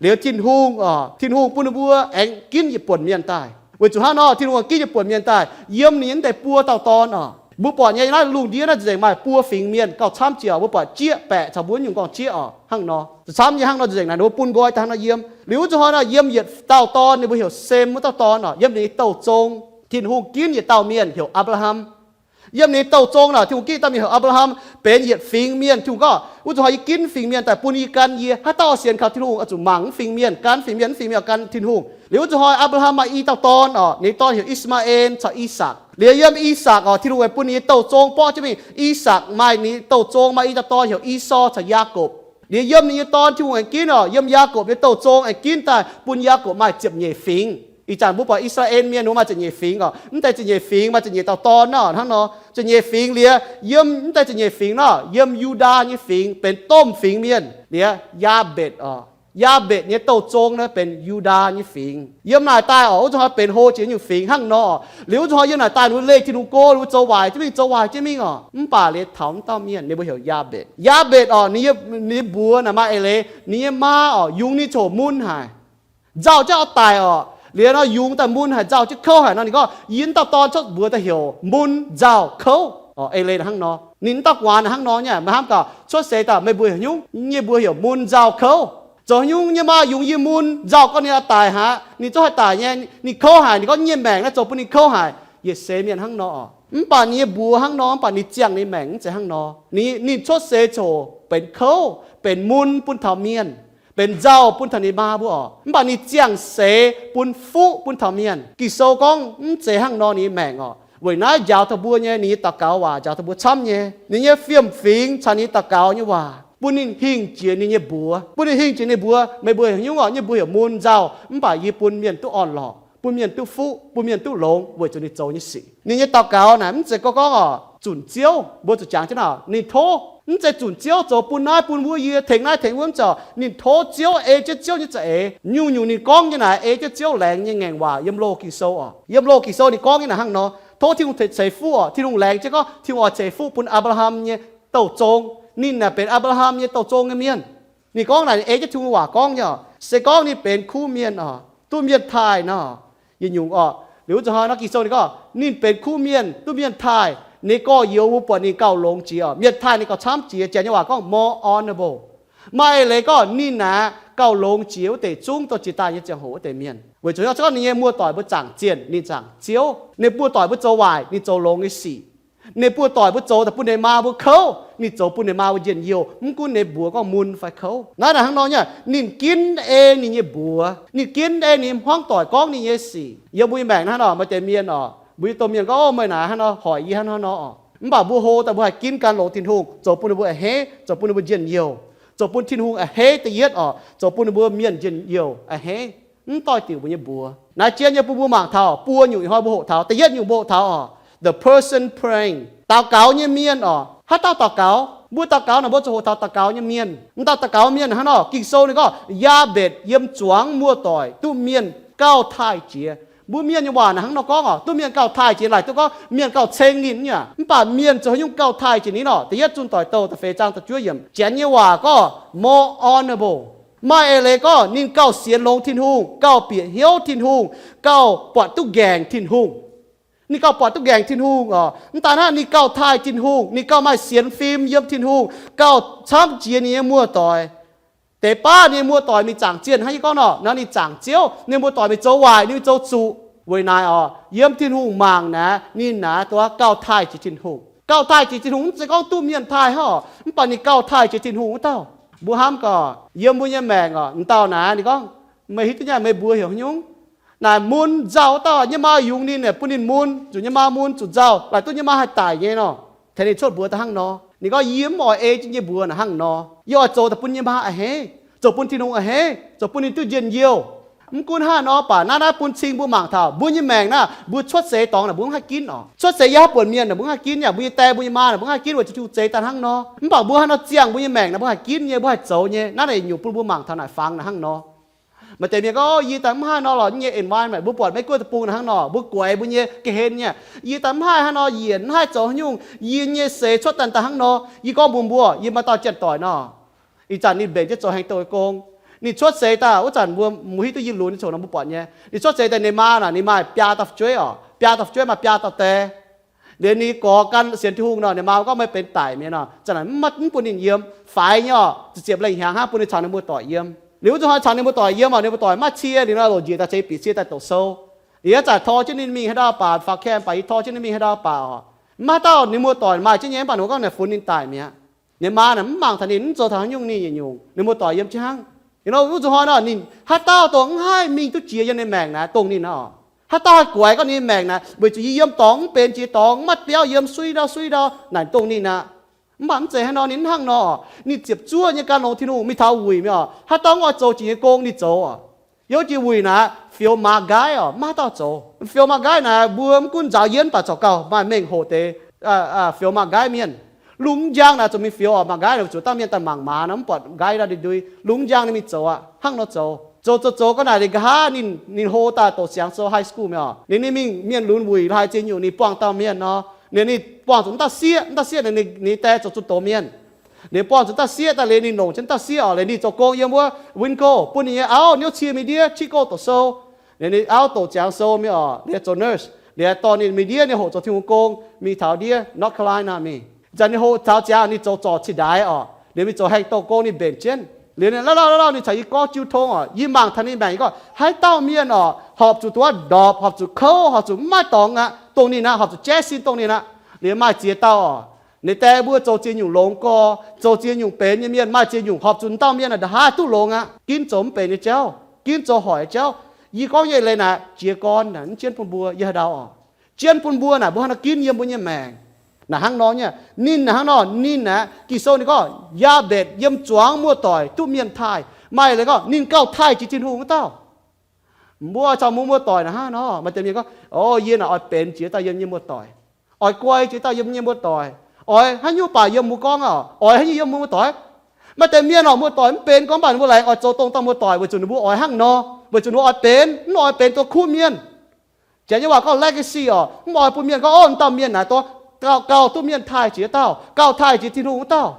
Liuz Tin-Hungh, Tin-Hungh bun ninh mbuo aengx ginv yietc buonc mienh daaih. Weic zuqc hnangv nor, Tin-Hungh aengx ginv yietc buonc mienh daaih. Yiem ninh nyei deix buo dauh dorn oc, mbuo buatc nyei naaiv lungh ndiev naaiv nzengc maaih buo fingx mienh gauh camv jiex oc. Mbuo buatc jieqv baeqc caux mbuo nyungc nqorngv jieqv oc, hnangv nor. Zuqc camv nyei hnangv nor nzengc naaic, ninh mbuo bun nqoi daaih hnangv nor yiem. Liuz wuov zanc hnoi nor, yiem yietc dauh dorn ninh mbuo heuc Sem wuov dauh dorn oc, yiem ninh nyei douh zong Tin-Hungh ginv yietc dauh mienh heuc Apc^laa^ham. Yiem ninh nyei douh zong naaic Tin-Hungh ginv yietc dauh mienh heuc Apc^laa^ham, benx yietc fingx mienh. Tin-Hungh gorngv, wuov zanc hnoi yie ginv fingx mienh daaih bun yie gan yie. Haaix dauh sienx kaux Tin-Hungh oix zuqc mangc mv fingx mienh, gan fingx mienh, mv fingx mienh oix gan Tin-Hungh. Liuz wuov zanc hnoi Apc^laa^ham maaih i dauh dorn oc, ninh nyei dorn heuc I^saa^laa^en caux I^sakc. Liuz yiem I^sakc oc, Tin-Hungh aengx bun ninh nyei douh zong borqv jienv mingh. I^sakc maaih ninh nyei douh zong maaih i dauh dorn heuc Esaau caux Yaakopv. Liuz yiem ninh nyei dorn Tin-Hungh aengx ginv oc, yiem Yaakopv nyei douh zong aengx ginv daaih bun Yaakopv maaih ziepc nyeic fingx. Ih zanc mbuo buatc I^saa^laa^en Mienh ninh mbuo maaih ziepc nyeic fingx oc. Mv deix ziepc nyeic fingx maaih ziepc nyeic dauh dorn nor, hnangv nor. Ziepc nyeic fingx liuz, yiem mv deix ziepc nyeic fingx nor, yiem Yu^ndaa nyei fingx benx domh fingx mienh liuz, Yaabetc oc, Yaabetc nyei douh zong naaiv benx Yu^ndaa nyei fingx. Yiem naaic daaih oc, wuov zanc hnoi benx hlo jiex nyungc fingx hnangv nor. Liuz wuov zanc hnoi yiem naaic daaih ninh mbuo leih Tin-Hungh go, ninh mbuo zoux waaic jienv mingh, zoux waaic jienv mingh oc. Mv baac liuz taux mv dauh mienh ninh mbuo heuc Yaabetc. Yaabetc oc, ninh nyei mbuox naaic maaih eix leiz, ninh nyei maa oc, yungz ninh coc mun haic, nzauh jienv oix daic oc. Liuz nor yungz daaih mun haic, nzauh jienv kouv haic nor, ninh gorngv, yie mv dauh dorn cuotv mbuox daaih heuc mun nzauh kouv oc. Eix leiz hnangv nor, ninh mv dauh gu'nguaaz hnangv nor nyei. Meih hnamv gaax, cuotv seix daaih meih mbuox haaix nyungc? Yie nyei mbuox heuc mun nzauh kouv. Zoux haaix nyungc nyei maa yungz yie mun nzauh gorngv ninh oix daic haic, ninh zungv haih daic nyei, ninh kouv haic, ninh gorngv nyienh maengc naaiv zoux bun ninh kouv haic. Yietc seix mienh hnangv nor oc. Mv baac ninh nyei mbuox hnangv nor, mv baac ninh ziangh ninh maengc mv zeiz hnangv nor. Ninh, ninh cuotv seix coc benx kouv, benx mun bun taux mienh, benx nzauh bun taux ninh maa mbuo oc. Mv baac ninh ziangh seix bun fuqv bun taux mienh. Ging-Sou gorngv mv zeiz hnangv nor ninh nyei maengc oc. Weic naaiv njaaux taux mbuo nyei, ninh nyei daux gaux waac njaaux taux mbuo camv nyei. Ninh nyei fiem-fingx caux ninh nyei daux gaux nyei waac bun ninh hingh jiex ninh nyei mbuox, bun ninh hingh jiex ninh mbuox. Meih mbuox haaix nyungc oc? Yie nyei mbuox heuc mun nzauh, mv baac yie bun mienh duqv orn-lorqc, bun mienh duqv fuqv, bun mienh duqv longx weic zuqc ninh zoux nyei sic. Ninh nyei daux gaux naaic mv zeiz gorngv gorngv oc, zunc Ziouv, mbuo zuqc jangx jienv naaic, ninh tov, mv zeiz zunc Ziouv zoux bun naaiv bun wuov, yie tengx naaiv tengx wuov, mv zeiz oc. Ninh tov Ziouv ei jienv Ziouv nyei za'eix. Nyungc-nyungc ninh gorngv nyei naaic ei jienv Ziouv laengz nyei ngaengc waac yiem loz Ging-Sou oc. Yiem loz Ging-Sou ninh gorngv nyei naaic hnangv nor, tov Tin-Hungh ceix fuqv oc. Tin-Hungh laengz jienv gorngv Tin-Hungh oix ceix fuqv bun Apc^laa^ham nyei douh zong. Ninh naaic benx Apc^laa^ham nyei douh zong nyei mienh. Ninh gorngv naaic ninh ei jienv Tin-Hungh waac gorngv nyei oc. Se gorngv ninh benx kuv mienh oc, duqv mienh taaih nor, yietc nyungc oc. Liuz wuov zanc hnoi naaiv Ging-Sou ninh gorngv ninh benx kuv mienh, duqv mienh taaih, ninh gorx-youz mbuo buatc ninh gauh longx jiex oc. Mienh taaih ninh gauh camv jiex, Janx nyei waac gorngv more honorable. Maaih eix leiz gorngv ninh naaic gauh longx jiex wuov deix zungv, dorh jiex daaih nyei ziangh hoc wuov deix mienh. Weic zuqc gorngv ninh nyei muoz-doic mbuo zaangc zienh, ninh zaangc Ziouv. Ninh muoz-doic mbuo zoux waaic, ninh zoux longx nyei sic. Ninh muoz-doic mbuo zoux daaih bun ninh maa mbuo kouv, ninh zoux bun ninh maa mbuo njien-youh. Mv gunv ninh mbuox gorngv mun fai kouv. Naaiv naaic hnangv nor nyei, ninh ginv ei ninh nyei mbuox, ninh ginv ei ninh nyei hmuangv doic gorngv ninh nyei sic. Yiem mbuo nyei maengc hnangv nor, maaih deix mienh oc, mbuo nyei domh mienh gorngv, Meih naaic hnangv nor hoic yie hnangv nor oc. Mv baac mbuo hlo daaih mbuo haih ginv gan longx Tin-Hungh, zoux bun ninh mbuo a'hneiv, zoux bun ninh mbuo njien-youh, zoux bun Tin-Hungh a'hneiv da'yietv oc, zoux bun ninh mbuo mienh njien-youh a'hneiv. Mv doix diuc mbuo nyei mbuox. Naaiv jienv nyei bun mbuo mangc taux buo nyungc ih hnoi mbuo hoqc taux. Da'yietv nyungc mbuo hoqc taux oc, the person praying, daux gaux nyei mienh oc. Haaix dauh daux gaux? Mbuo daux gaux naaic mbuo zuqc hoqc taux daux gaux nyei mienh. M'dauh daux gaux mienh hnangv nor, Ging-Sou ninh gorngv Yaabetc yiem zuangx muoz-doic duqv mienh gauh taaih jiex. Mbuo mienh nyei waac naaic hnangv nor gorngv oc, duqv mienh gauh taaih jiex, laaic duqv gorngv mienh gauh ceng ninh nyei. Mv baac mienh zoux haaix nyungc gauh taaih jiex ninh nor? Da'yietv Zunh Doic Douh da'feix zaang da'juov yiemc, Janx nyei waac gorngv more honorable. Maaih eix leiz gorngv ninh gauh sienx longx Tin-Hungh, gauh bieqc hnyouv Tin-Hungh, gauh buatc duqv nqaengc Tin-Hungh. Ninh gauh buatc duqv nqaengc Tin-Hungh oc. Mv daaih hnangv, ninh gauh taaih Tin-Hungh, ninh gauh maaih sienx fim yiem Tin-Hungh, gauh camv jiex ninh nyei muoz-doic. Deix baav ninh nyei muoz-doic mingh zaangc zienh hnangv yie gorngv nor, nor ninh zaangc Ziouv, ninh muoz-doic mingh zoux waaic ninh zoux zuqc. Weic naaic oc, yiem Tin-Hungh mangc naaic, ninh naaic duqv gauh taaih jiex Tin-Hungh. Gauh taaih jiex Tin-Hungh, mv zeiz gorngv duqv mienh taaih hnangv oc, mv baac ninh gauh taaih jiex Tin-Hungh wuov dauh. Mbuo hnamv gorx, yiem mbuo nyei maengc oc, m'dauh naaic ninh gorngv, Meih hiuv duqv nyei, meih mbuox heuc haaix nyungc? Naaic mun nzauh wuov dauh, nyei maa yungz ninh, bun ninh mun, zuqc nyei maa mun zuqc nzauh, laaic duqv nyei maa haih daic nyei nor. Tengx ninh cuotv mbuox daaih hnangv nor. Ninh gorngv, Yie mv oix ei jienv nyei mbuox naaic hnangv nor. Yie oix zoux daaih bun nyei maa a'hneiv, zoux bun Tin-Hungh a'hneiv, zoux bun ninh duqv njien-youh. Mv gunv hnangv nor baac naaiv, naaiv bun cing mbuo mangc taux mbuo nyei maengc naaiv, mbuo cuotv seix dorngx naaic mbuo mv haih ginv oc. Cuotv seix yiem haaix buonc mienh naaic mbuo mv haih ginv, yaac mbuo nyei die mbuo nyei maa naaic mbuo mv haih ginv weic zuqc Tin-Hungh zeix daaih hnangv nor. Mv baac mbuo haaix nor ziangh mbuo nyei maengc naaic mbuo haih ginv nyei, mbuo haih zoux nyei. Naaiv naaic nyungc bun mbuo mangc taux naaic fangx naaic hnangv nor. Maaih deix mienh gorngv, Yie daaih mv haih nor lorqc, nyei environment mbuo buatc Meiv Guoqv deic-bung naaic hnangv nor, mbuo guaix mbuo nyei ga'hlen nyei. Yie daaih mv haih hnangv nor, yie mv haih zoux haaix nyungc, yie nyei seix cuotv daaih daaih hnangv nor. Yie gorngv mbuox mbuo, yie maaih dauh janx-doic nor, ih zanc ninh mbenc jienv zoux haengh douh nyei gong. Ninh cuotv seix daaih wuov zanc mbuo mbuo hiuv duqv yie lunx nyei coc nor mbuo buatc nyei. Ninh cuotv seix daaih ninh maa naaic ninh maaih biaa dauh fu'jueiv oc, biaa dauh fu'jueiv maaih biaa dauh die. Liuz ninh gorx gan sienx Tin-Hungh nor, ninh maa gorngv meih benx daic mi'aqv nor, zanc naaic mv bun ninh yiem. Faix nyei oc, ziepc ziepc lengh hnyangx hnangv bun ninh caux ninh muoz-doic yiem. Liuz wuov zanc hnoi caux ninh muoz-doic yiem oc, ninh muoz-doic maiv cie, liuz nor longc njiec daaih ceix bieqc cie daaih doqc sou. Yie ih zanc tor jienv ninh mingh haaix ndau baac, faaux camp baac yie tor jienv ninh mingh haaix ndau baac oc, mv maaih haaix dauh ninh muoz-doic maaih jienv nyei, mv baac ninh gorngv naaic funx ninh daic mi'aqv. Ninh maa naaic mv mangc taux ninh, mv zoux taux haaix nyungc ninh yietc nyungc, ninh muoz-doic yiem jienv hnangv. Liuz nor wuov zanc hnoi nor ninh haaix dauh dongh mv haih mingh duqv jiex yiem ninh maengc naaic, dongh ninh aqv oc. Haaix dauh haih guaix gorngv ninh maengc naaic, weic zuqc yie yiem dorngx mv benx jiex dorngx, maiv biauv yiem, suiv ndau suiv ndau, naaic dongh ninh aqv. Mv baac mv zeiz hnangv nor, ninh hnangv nor, ninh ziepc zuoqv nyei gan longx Tin-Hungh mingh taux wuic mi'aqv oc. Haaix dauh mv oix zoux jiex nyei gong ninh zoux oc. Yiem jiex wuic naaic fioux maaz nqaiv oc, maiv haaix dauh zoux. Fioux maaz nqaiv naaic mbuo mv gunv nzaaux yiem baac corc gauh maaih mengh hoc deix fioux maaz nqaiv mienh. Lungh njang naaic zuqc mingh fioux oc, maaz nqaiv naaic zuqc dangh mienh daaih mangc maaz nor mv buatc nqaiv ndau ndui. Lungh njang ninh mingh zoux aqv, hnangv nor zoux. Zoux zoux zoux ga'naaiv ninh nqa'haav ninh, ninh hlo daaih doqc siangx sou high school mi'aqv oc. Ninh, ninh mingh mienh lunx wuic haaix ziex nyungc ninh buangh dauh mienh nor, ninh, ninh buangh zuqc mv dauh sieqv, mv dauh sieqv ninh, ninh die zoux zunh doz mienh. Ninh buangh zuqc dauh sieqv daaih liuz ninh longc jienv dauh sieqv oc, liuz ninh zoux gong yiem wuov WinCo bun ninh nyei auv niouv cie mingh ndiev chiv go doqc sou. Liuz ninh auv doqc ziangx sou mi'aqv oc, liuz zoux nurse, liuz dorh ninh mingh ndiev ninh hoqc zoux Tin-Hungh gong mingh taux ndiev North Carolina mingh. Ih zanc ninh hoqc taux ziangx ninh zoux zorc cih ndaix oc, liuz mingh zoux haengh douh gong ninh mbenc jienv. Liuz ninh lauh lauh lauh lauh ninh caux yie gorngv jiu tong oc, yie mangc taux ninh maengc gorngv haaix dauh mienh oc horpc zuqc duqv ndorpc, horpc zuqc kouv, horpc zuqc mv maaih dorngx aqv, dongh ninh aqv, horpc zuqc jaiv sin dongh ninh aqv. Liuz maaih ziex dauh oc, ninh die mbuo zoux ziex nyungc longx gorx, zoux ziex nyungc benx nyei mienh, maaih ziex nyungc horpc zuqc dauh mienh naaic nqa'haav duqv longx aqv, ginv zoux mv benx nyei jauv, ginv zoux hoic nyei jauv. Yie gorngv nyei leiz naaic jiez gorn naaic mv jienv bun mbuo, yie haaix ndau oc. Jienv bun mbuo naaic mbuo haaix nor ginv yiem mbuo nyei maengc. Naaic hnangv nor nyei, ninh naaic hnangv nor, ninh aeqv, Ging-Sou ninh gorngv Yaabetc yiem zuangx muoz-doic duqv mienh taaih. Maaih leiz gorngv ninh gauh taaih jiex Tin-Hungh wuov dauh. Mbuo oix caux mbuo muoz-doic naaic hnangv nor, maaih deix mienh gorngv, o, yie naaic oix benx jiex dauh yiem nyei muoz-doic, oix guai jiex dauh yiem nyei muoz-doic, oix haaix nyungc baac yiem mbuo gorngv oc, oix haaix nyungc yiem mbuo muoz-doic. Maaih deix mienh oc, muoz-doic mv benx gorngv mv baac ninh mbuo laengz oix zoux dongh dauh muoz-doic weic zuqc ninh mbuo oix hnangv nor, weic zuqc ninh mbuo oix benx, mv oix benx dongh kuv mienh. Janx nyei waac gorngv legacy oc, mv oix bun mienh gorngv, o, dauh mienh naaic dongh gauh duqv mienh taaih jiex dauh, gauh taaih jiex Tin-Hungh wuov dauh.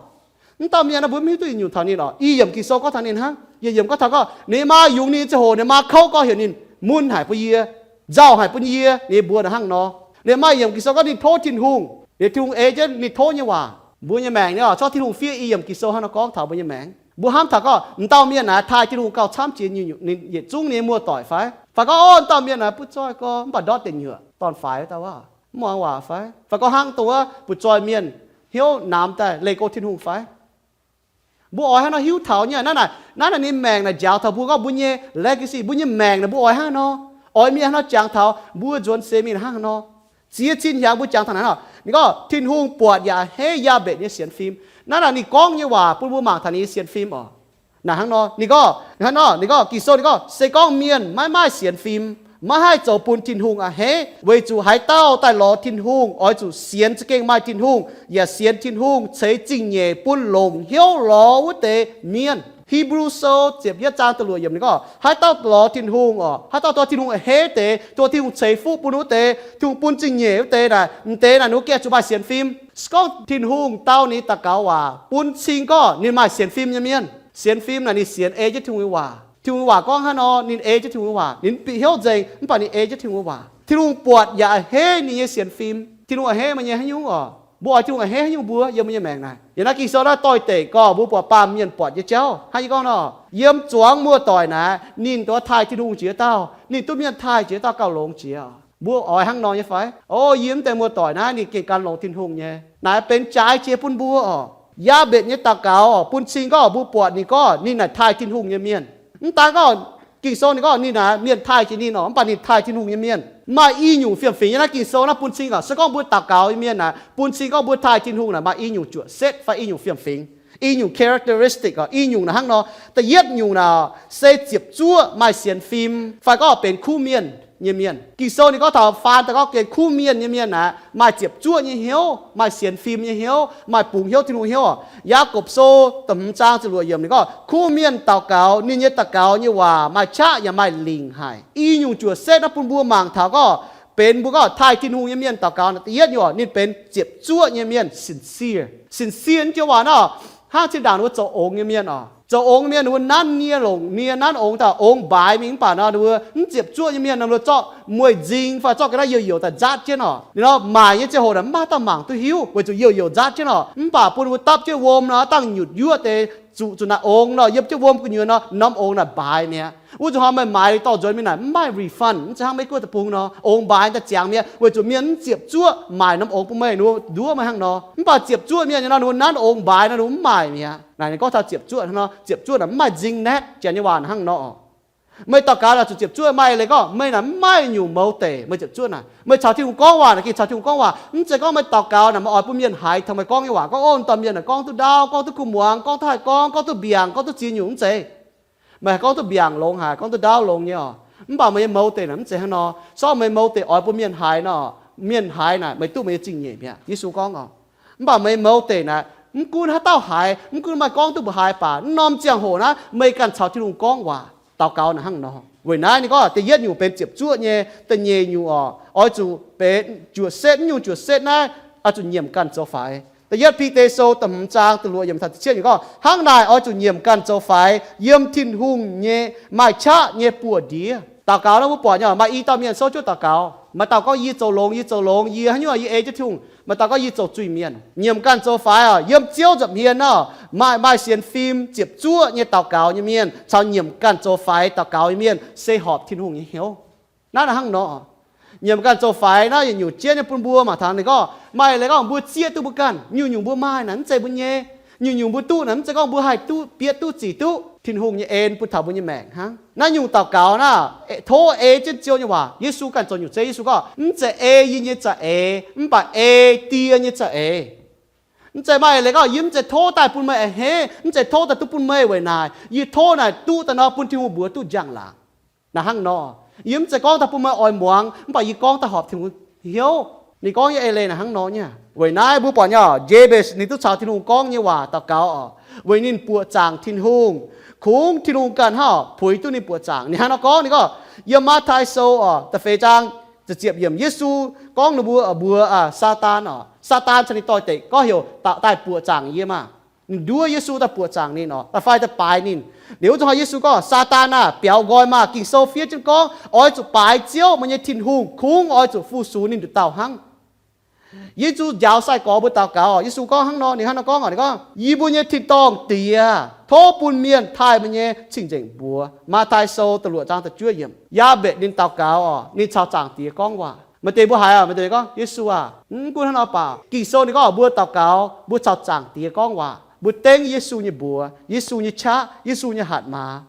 Mv dauh mienh naaiv mbuo mv hiuv duqv yietc nyungc taux ninh oc. I yiemc Ging-Sou gorngv taux ninh hnangv. Yietc yiemc gorngv taux gorngv ninh maa yungz ninh ziangh hoc ninh maa kouv gorngv heuc ninh mun haic bun yie, nzauh haic bun yie, ninh mbuox naaic hnangv nor. Liuz maaih yiemc Ging-Sou gorngv ninh tov Tin-Hungh, liuz Tin-Hungh ei jienv ninh tov nyei waac. Mbuo nyei maengc nyei oc, corc Tin-Hungh fiev i yiemc Ging-Sou hnangv nor gorngv taux mbuo nyei maengc. Mbuo hnamv taux gorngv m'dauh mienh naaic taaih Tin-Hungh gauh camv jiex yietc zungv ninh nyei muoz-doic fai? Fai gorngv, o, m'dauh mienh naaic butv zoih gorx mv baac ndortv deic nyuoqc dorn-faix wuov dauh aqv, mv muangx waac fai? Fai gorngv hnangv dongh wuov butv zoih mienh hnyouv namx daaih leih go Tin-Hungh fai? Mbuo oix hnangv nor hiuv taux nyei. Naaiv naaic, naaiv naaic ninh maengc naaic njaaux taux mbuo gorngv mbuo nyei legacy, mbuo nyei maengc naaic mbuo oix hnangv nor. Oix mienh hnangv nor jangx taux mbuo nzuonx seix mingh hnangv nor. Ziex cin hnyangx mbuo jangx taux naaiv nor, ninh gorngv Tin-Hungh buatc yaac a'hneiv Yaabetc nyei sienx fim. Naaiv naaic ninh gorngv nyei waac bun mbuo mangc taux ninh nyei sienx fim oc. Naaic hnangv nor ninh gorngv, hnangv nor ninh gorngv, Ging-Sou ninh gorngv, se gorngv mienh maiv maaih sienx fim, maiv haih zoux bun Tin-Hungh a'hneiv, weic zuqc haaix dauh daaih lorz Tin-Hungh oix zuqc sienx za'gengh maaih Tin-Hungh, yaac sienx Tin-Hungh ceix zingh nyeic bun longc hnyouv lorz wuov deix mienh. Hipv^lu Sou ziepc yietv zaang da'luoqc yiemc ninh gorngv, haaix dauh lorz Tin-Hungh oc, haaix dauh dongh Tin-Hungh a'hneiv deix, dongh Tin-Hungh ceix fuqv bun wuov deix, Tin-Hungh bun zingh nyeic wuov deix naaic, m'deix naaic ninh mbuo gengh zuqc maaih sienx fim. Se gorngv Tin-Hungh dau ninh daux gaux waac bun cing gorngv ninh maaih sienx fim nyei mienh. Sienx fim naaic ninh sienx ei jienv Tin-Hungh nyei waac. Tin-Hungh nyei waac gorngv hnangv nor, ninh ei jienv Tin-Hungh nyei waac. Ninh bieqc hnyouv nzengc mv baac ninh ei jienv Tin-Hungh nyei waac. Tin-Hungh buatc yaac a'hneiv ninh nyei sienx fim. Tin-Hungh a'hneiv meih nyei haaix nyungc oc? Mbuo oix Tin-Hungh a'hneiv haaix nyungc mbuo yiem mbuo nyei maengc naaic? Yiem naaiv Ging-Sou naaiv doix-dekc gorngv mbuo buatc baamh mienh buatc nyei jauv hnangv yie gorngv nor, yiem zuangx muoz-doic naaic ninh dongh taaih Tin-Hungh jiex dauh, ninh duqv mienh taaih jiex dauh gauh longx jiex. Mbuo oix hnangv nor nyei fai? O, yie mv deix muoz-doic naaiv ninh gengh gan longx Tin-Hungh nyei. Naaic benx jaaix jiex bun mbuo oc. Yaabetc nyei daux gaux bun cing gorngv mbuo buatc ninh gorngv ninh naaic taaih Tin-Hungh nyei mienh. Mv daan gorngv Ging-Sou ninh gorngv ninh naaic mienh taaih jiex ninh oc, mv baac ninh taaih Tin-Hungh nyei mienh. Maaih i nyungc fiem-fingx yiem naaiv Ging-Sou naaiv bun cing oc. Se gorngv mbuo daux gaux nyei mienh naaic bun cing gorngv mbuo taaih Tin-Hungh naaic maaih i nyungc juoqc setv fai i nyungc fiem-fingx. I nyungc characteristic, i nyungc naaic hnangv nor. Da'yietv nyungc naaic se ziepc zuoqv maaih sienx fim fai gorngv benx kuv mienh nyei mienh. Ging-Sou ninh gorngv taux faan daaih gorngv gengh kuv mienh nyei mienh naaic maaih ziepc zuoqv nyei hnyouv, maaih sienx fim nyei hnyouv, maaih bungx hnyouv Tin-Hungh hnyouv oc. Yaagorpc Sou da'hmz zaang ziepc luoqc yiemc ninh gorngv, kuv mienh daux gaux, ninh nyei daux gaux nyei waac maaih qaqv yaac maaih lingc haic. I nyungc juoqc setv naaiv bun mbuo mangc taux gorngv benx mbuo gorngv taaih Tin-Hungh nyei mienh daux gaux naaic, da'yietv nyungc ninh benx ziepc zuoqv nyei mienh, sincere. Sincere joux waac naaiv hnangv zinh ndaangc ninh mbuo zoux ongx nyei mienh oc. Zoux ongx nyei mienh ninh mbuo nanv nie longc nie, nanv ongx daaih ongx mbaaix mingh, mv baac nor ninh mbuo mv ziepc zuoqv nyei mienh nor ninh mbuo zorqv mueiz nzing fai zorqv ga'naaiv youh youc daaih nzaatv jienv oc. Ninh nor maaic nyei ziangh hoc naaic mv maaih dauh mangc duqv hiuv weic zuqc youh youc nzaatv jienv oc. Mv baac bun ninh mbuo dapv jienv wuom nor dangh nyutc yuoqv deix zuqc zuqc naaic ongx nor, yiem jienv wuom gu'nyuoz nor norm ongx naaic mbaaix mi'aqv. Wuov zuqc hnoi meih maaiz dorh nzuonx mingh naaic mv maaih refund, mv zeiz hnangv Meiv Guoqv deic-bung nor ongx mbaaix daaih ziangx mi'aqv weic zuqc mienh mv ziepc zuoqv maaic norm ongx bun meih, ninh mbuo nduov meih hnangv nor. Mv baac ziepc zuoqv mienh nyei nor ninh mbuo nanv ongx mbaaix nor ninh mbuo mv maaic mi'aqv. Naaic ninh gorngv taux ziepc zuoqv hnangv nor, ziepc zuoqv naaic mv maaih nzing naeqv, janx nyei waac naaic hnangv nor. Meih daux gaux naaic zuqc ziepc zuoqv, maaih leiz gorngv meih naaic mv maaih nyungc mouz deic, meih ziepc zuoqv naaic. Meih caux Tin-Hungh gorngv waac naaic gengh caux Tin-Hungh gorngv waac. Mv zeiz gorngv meih daux gaux naaic meih oix bun mienh haiz taux meih gorngv nyei waac, gorngv, o, dorh mienh naaic gorngv duqv ndaauv, gorngv duqv kuh muangx, gorngv duqv haih gorngv, gorngv duqv mbiaangc, gorngv duqv ziex nyungc, mv zeiz. Meih haih gorngv duqv mbiaangc longx haic, gorngv duqv ndaauv longx nyei oc. Mv baac meih nyei mouz deic naaic mv zeiz hnangv nor. Sortv meih mouz deic oix bun mienh haiz nor, mienh haiz naaic meih duqv meih nyei zingh nyeic mi'aqv. Yesu gorngv oc. Mv baac meih mouz deic naaic mv gunv haaix dauh haiz, mv gunv maaih gorngv duqv mbuo haaix baac, norm ziangh hoc naaiv meih ganh caux Tin-Hungh gorngv waac, daux gaux naaic hnangv nor. Weic naaiv ninh gorngv da'yietv nyungc benx ziepc zuoqv nyei, da'nyeic nyungc oc, oix zuqc benx juoqc setv. Nyungc juoqc setv naaiv oix zuqc nyiemc ganh zoux faix. Da'yietv Bide Sou da'hmz zaang da'luoqc yiemc taux da'cietv yiemc gorngv, hnangv naaic oix zuqc nyiemc ganh zoux faix yiem Tin-Hungh nyei maaih qaqv nyei buoz-ndiev. Daux gaux naaiv mbuo buatc nyei, maaih i dauh mienh souv jienv daux gaux, maaih dauh gorngv yie zoux longx, yie zoux longx, yie haaix nyungc yie ei jienv Tin-Hungh. Maaih dauh gorngv yie zoux zuiz-mienh. Nyiemc ganh zoux faix oc, yiem Ziouv nza'hmien nor, maaih, maaih sienx fim ziepc zuoqv nyei daux gaux nyei mienh caux nyiemc ganh zoux faix daux gaux nyei mienh se horpc Tin-Hungh nyei hnyouv. Naaiv naaic hnangv nor. Nyiemc ganh zoux faix naaiv yietc nyungc jienv nyei bun mbuo mangc taux ninh gorngv maaih leiz gorngv mbuo zieqv duqv mbuo ganh. Nyungc-nyungc mbuo maaih naaic mv zeiz mbuo nyei. Nyungc-nyungc mbuo duqv naaic mv zeiz gorngv mbuo haih duqv, bieqc duqv, zic duqv. Tin-Hungh nyei en bun taux mbuo nyei maengc hnangv. Naaiv nyungc daux gaux naaiv, tov ei jienv Ziouv nyei waac. Yesu ganh zoux nyungc zeiv. Yesu gorngv, mv zeiz ei yie nyei za'eix, mv baac ei Die nyei za'eix. Mv zeiz maaih leiz gorngv yie mv zeiz tov daaih bun meih a'hneiv, mv zeiz tov daaih duqv bun meih weic naaic. Yie tov naaic duqv daaih nor bun Tin-Hungh mbuox duqv njang-laangc. Naaic hnangv nor. Yie mv zeiz gorngv daaih bun meih oix muangx, mv baac yie gorngv daaih horpc Tin-Hungh hnyouv. Ninh gorngv nyei eix leiz naaic hnangv nor nyei. Weic naaiv mbuo buatc nyei, Jabez ninh duqv caux Tin-Hungh gorngv nyei waac daux gaux oc, weic ninh buoqc zaangc Tin-Hungh. Kungx Tin-Hungh ganh hnangv puix duqv ninh buoqc zaangc. Ninh hnangv nor gorngv, ninh gorngv, yiem Matv^taai Sou oc, da'feix zaang, ziepc ziepc yiemc, Yesu gorngv ninh mbuo, mbuox Saadaan oc, Saadaan caux ninh doix-dekc gorngv heuc daaih buoqc zaangc yie maah. Ninh nduov Yesu daaih buoqc zaangc ninh oc, daaih fai daaih baaix ninh. Liuz wuov zanc Yesu gorngv, Saadaan aah! Biaux nqoi maah! Ging-Sou fiev jienv gorngv, oix zuqc baaix Ziouv, meih nyei Tin-Hungh, kungx oix zuqc fu-sux ninh nduqc dauh hnangv. Yesu njaaux sai-gorx mbuo daux gaux. Yesu gorngv hnangv nor, ninh hnangv nor gorngv, ninh gorngv, yie mbuo nyei tin-dorngh Diex, tov bun mienh taaih meih nyei cing-nzengc mbuox. Matv^taai Sou da'luoqc zaang da'juov yiemc. Yaabetc ninh daux gaux oc, ninh caux Zaangc Diex gorngv waac. Maaih deix mbuo haiz oc, maaih deix gorngv, Yesu aah! Mv gunv hnangv nor baac Ging-Sou ninh gorngv mbuo daux gaux, mbuo caux Zaangc Diex gorngv waac, mbuo dengv Yesu nyei mbuox, Yesu nyei qaqv, Yesu nyei hatc maaz.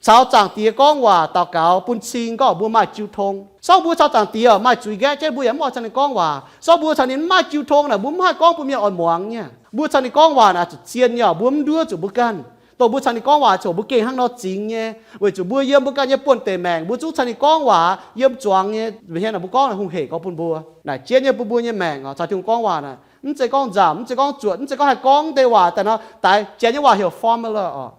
Caux Zaangc Diex gorngv waac daux gaux bun cing gorngv mbuo maaih jiu tong. Sortv mbuo caux Zaangc Diex maaih zuiz nqaeqv jienv, mbuo yaac mv oix caux ninh gorngv waac. Sortv mbuo caux ninh mv maaih jiu tong naaic, mbuo mv haih gorngv bun mienh oix muangx nyei. Mbuo caux ninh gorngv waac naaic zuqc zien nyei oc, mbuo mv nduov zuqc mbuo ganh. Dongh mbuo caux ninh gorngv waac ziouc mbuo gengh hnangv nor zingx nyei, weic zuqc mbuo yiem mbuo ganh nyei buonv-deic maengc mbuo zungv caux ninh gorngv waac yiem zuangx nyei. Mbuo hienx naaic mbuo gorngv naaic hungh hec gorngv bun mbuo. Naaic jienv nyei bun mbuo nyei maengc oc, caux Tin-Hungh gorngv waac naaic, mv zeiz gorngv nzamc, mv zeiz gorngv zuotc, mv zeiz gorngv haih gorngv deix waac daaih nor, daix Janx nyei waac heuc formula oc.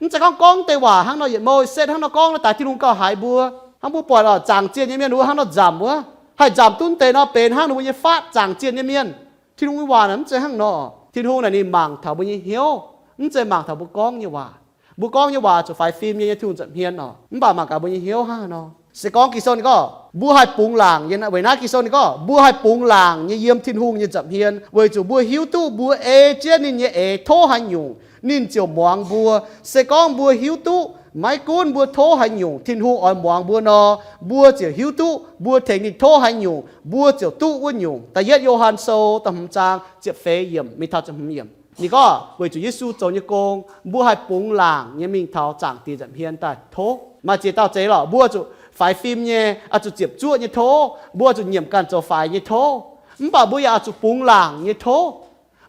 Mv zeiz gorngv gorngv deix waac hnangv nor yietc mouh setv hnangv nor gorngv nor daix Tin-Hungh gauh haiz mbuo. Hnangv mbuo buatc oc, zaangc zienh nyei mienh wuov hnangv nor nzamc wuov, haih nzamc duqv deix nor benx hnangv ninh mbuo nyei faatv zaangc zienh nyei mienh. Tin-Hungh nyei waac naaic mv zeiz hnangv nor. Tin-Hungh naaic ninh mangc taux mbuo nyei hnyouv, mv zeiz mangc taux mbuo gorngv nyei waac. Mbuo gorngv nyei waac zuqc faix fim nyei, nyei Tin-Hungh nza'hmien oc, mv baac mangc gaax mbuo nyei hnyouv hnangv haaix nor. Se gorngv Ging-Sou ninh gorngv mbuo haih bungx laangc nyei, weic naaiv Ging-Sou ninh gorngv mbuo haih bungx laangc nyei yiem Tin-Hungh nyei nza'hmien, weic zuqc mbuo hiuv duqv mbuo ei jienv ninh nyei eix tov haaix nyungc, ninh ziouc muangx mbuo. Se gorngv mbuo hiuv duqv maiv gunv mbuo tov haaix nyungc Tin-Hungh oix muangx mbuo nor, mbuo ziouc hiuv duqv mbuo tengx ninh tov haaix nyungc, mbuo ziouc duqv wuov nyungc. Da'yietv Yo^han Sou da'hmz zaang ziepc feix yiemc mingh taux ziepc hmz yiemc. Ninh gorngv weic zuqc Yesu zoux nyei gong, mbuo haih bungx laangc nyei mingh taux Zaangc Diex nza'hmien daaih tov. Maaih ziex dauh zeiz lorqc, mbuo zuqc faix fim nyei, oix zuqc ziepc zuoqv nyei tov, mbuo zuqc nyiemc ganh zoux faix nyei tov. Mv baac mbuo yaac oix zuqc bungx laangc nyei tov.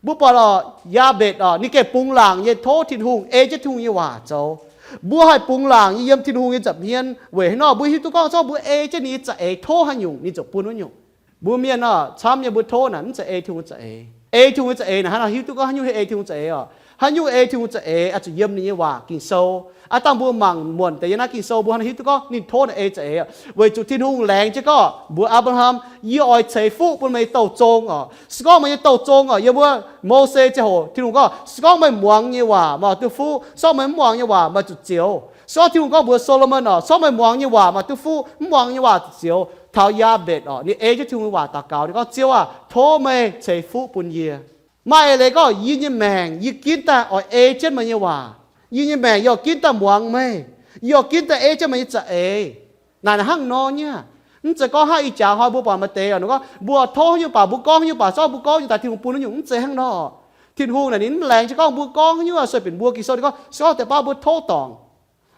Mbuo buatc oc, Yaabetc oc, ninh gengh bungx laangc nyei tov Tin-Hungh, ei jienv Tin-Hungh nyei waac zoux. Mbuo haih bungx laangc nyei yiem Tin-Hungh nyei nza'hmien weic haaix nor? Mbuo hiuv duqv gorngv se gorngv mbuo ei jienv ninh nyei za'eix tov haaix nyungc, ninh ziouc bun wuov nyungc. Mbuo mienh oc, camv nyei mbuo tov naaic mv zeiz ei Tin-Hungh za'eix. Ei Tin-Hungh nyei za'eix naaic hnangv nor, hiuv duqv gorngv haaix nyungc ei Tin-Hungh za'eix oc. Haaix nyungc ei Tin-Hungh za'eix, oix zuqc yiem ninh nyei waac Ging-Sou. Aav dangh mbuo mangc muonc deix yiem naaiv Ging-Sou, mbuo hnangv nor hiuv duqv gorngv ninh tov naaic ei za'eix oc, weic zuqc Tin-Hungh laengz jienv gorngv mbuox Apc^laa^ham, Yie oix ceix fuqv bun meih nyei douh zong oc. Se gorngv meih nyei douh zong oc, yiem wuov Mose ziangh hoc Tin-Hungh gorngv, se gorngv meih muangx nyei waac, meih oix duqv fuqv. Se gorngv meih mv muangx nyei waac, meih zuqc zioux. Se gorngv Tin-Hungh gorngv mbuox Solomon oc, se gorngv meih muangx nyei waac, meih duqv fuqv. Mv muangx nyei waac zuqc zioux. Taux Yaabetc oc, ninh ei jienv Tin-Hungh nyei waac daux gaux, ninh gorngv, Ziouv aah! Tov meih ceix fuqv bun yie. Maaih eix leiz gorngv, Yie nyei maengc, yie ginv daaih oix ei jienv meih nyei waac. Yie nyei maengc, yie oix ginv daaih muangx meih. Yie oix ginv daaih ei jienv meih nyei za'eix. Naaic hnangv nor nyei. Mv zeiz gorngv hnangv ih jaax hnoi mbuo buatc maaih deix oc, ninh gorngv mbuo tov haaix nyungc baac, mbuo gorngv haaix nyungc baac, se gorngv mbuo gorngv nyungc daaih Tin-Hungh bun wuov nyungc, mv zeiz hnangv nor. Tin-Hungh naaic ninh mv laengz jienv gorngv mbuo gorngv haaix nyungc sueih bienh mbuo. Ging-Sou ninh gorngv, se gorngv deix baav mbuo tov dorngc,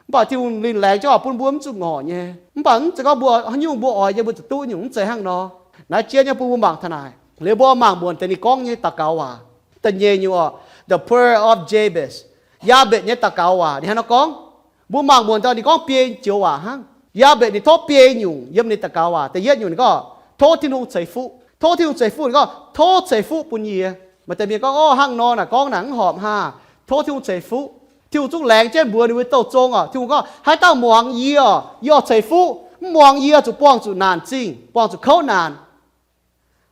mv baac Tin-Hungh ninh laengz jienv oc, bun mbuo mv zuqc ngorc nyei. Mv baac mv zeiz gorngv mbuo haaix nyungc mbuo oix nyei mbuo zuqc duqv nyungc, mv zeiz hnangv nor. Naaiv jien nyei bun mbuo mangc taux naaic. Liuz mbuo mangc muonc deix ninh gorngv nyei daux gaux waac. Da'nyeic nyungc oc, the prayer of Jabez. Yaabetc nyei daux gaux waac ninh hnangv nor gorngv. Mbuo mangc muonc daaih ninh gorngv biei joux waac hnangv. Yaabetc ninh tov biei nyungc yiem ninh daux gaux waac. Da'yietv nyungc ninh gorngv, Tov Tin-Hungh ceix fuqv. Tov Tin-Hungh ceix fuqv, ninh gorngv, Tov ceix fuqv bun yie. Maaih deix mienh gorngv, Orv, hnangv nor naaic gorngv naaic mv horpc haah. Tov Tin-Hungh ceix fuqv. Tin-Hungh zungv laengz jienv mbuox ninh mbuo nyei douh zong oc. Tin-Hungh gorngv, Haaix dauh muangx yie oc, yie oix ceix fuqv. Mv muangx yie zuqc buangh zuqc naanc zingh, buangh zuqc kouv naanc.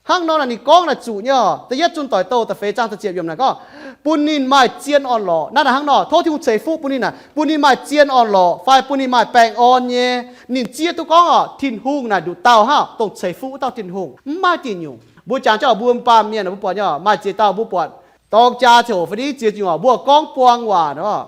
Hnangv nor naaic ninh gorngv naaic zuqc nyei oc. Da'yietv Zunh Doic Douh da'feix zaang da'ziepc yiemc naaic gorngv, Bun ninh maaih zien orn-lorqc. Naaiv naaic hnangv nor, tov Tin-Hungh ceix fuqv bun ninh naaic, bun ninh maaih zien orn-lorqc fai bun ninh maaih baengh orn nyei. Ninh zieqv duqv gorngv oc, Tin-Hungh naaic nduqc dauh hnangv dongh ceix fuqv wuov dauh Tin-Hungh. Mv maaih diuc nyungc. Mbuo jangx jienv oc, mbuo baamh mienh mbuo buatc nyei oc, maaih ziex dauh mbuo buatc dorng jaa ziangh hoc fai ni ziex nyungc oc, mbuo gorngv buang waac nor,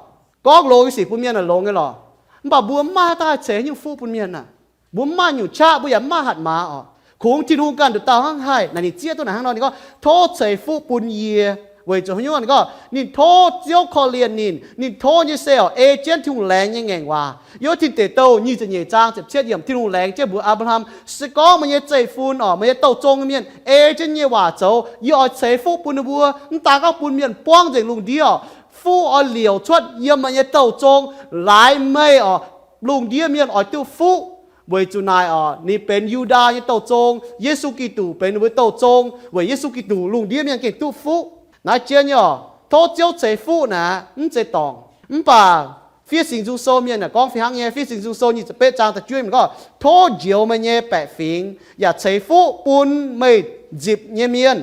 gorngv longx nyei sic bun mienh naaic longx nyei lorqc. Mv baac mbuo mv maaih haaix dauh haih ceix haaix nyungc fuqv bun mienh aac. Mbuo mv maaih nyungc qaqv, mbuo yaac mv maaih hatc maaz oc. Kungx Tin-Hungh ganh nduqc dauh hnangv haih. Naaic ninh zieqv duqv naaic hnangv nor, ninh gorngv, Tov ceix fuqv bun yie. Weic zuqc haaix nyungc? Ninh gorngv ninh tov Ziouv korv-lienh ninh. Ninh tov nyei se oc, ei jienv Tin-Hungh laengz nyei ngaengc waac. Yiem Tin Deic Douh nyic ziepc nyeic zaang ziepc cietv yiemc, Tin-Hungh laengz jienv mbuox Apc^laa^ham, Se gorngv meih nyei zeiv-fun oc, meih nyei douh zong nyei mienh ei jienv yie nyei waac zoux, yie oix ceix fuqv bun ninh mbuo. Mv daan gorngv bun mienh buangv nzengc lungh ndiev oc, fuqv oix liouc cuotv yiem meih nyei douh zong, laaix meih oc, lungh ndiev mienh oix duqv fuqv. Weic zuqc naaic oc, ninh benx Yu^ndaa nyei douh zong, Yesu Giduc benx ninh mbuo douh zong. Weic Yesu Giduc lungh ndiev mienh gengh duqv fuqv. Naaiv jien nyei oc, tov Ziouv ceix fuqv naaic mv zeiz dorngc. Mv baac Fiev Singx Nzung Sou mienh naaic gorngv fih hnangv nyei. Fiev Singx Nzung Sou nyic ziepc betv zaang da'juov yiemc gorngv, Tov njoux meih nyei baeqc fingx yaac ceix fuqv bun meih nzipc nyei mienh.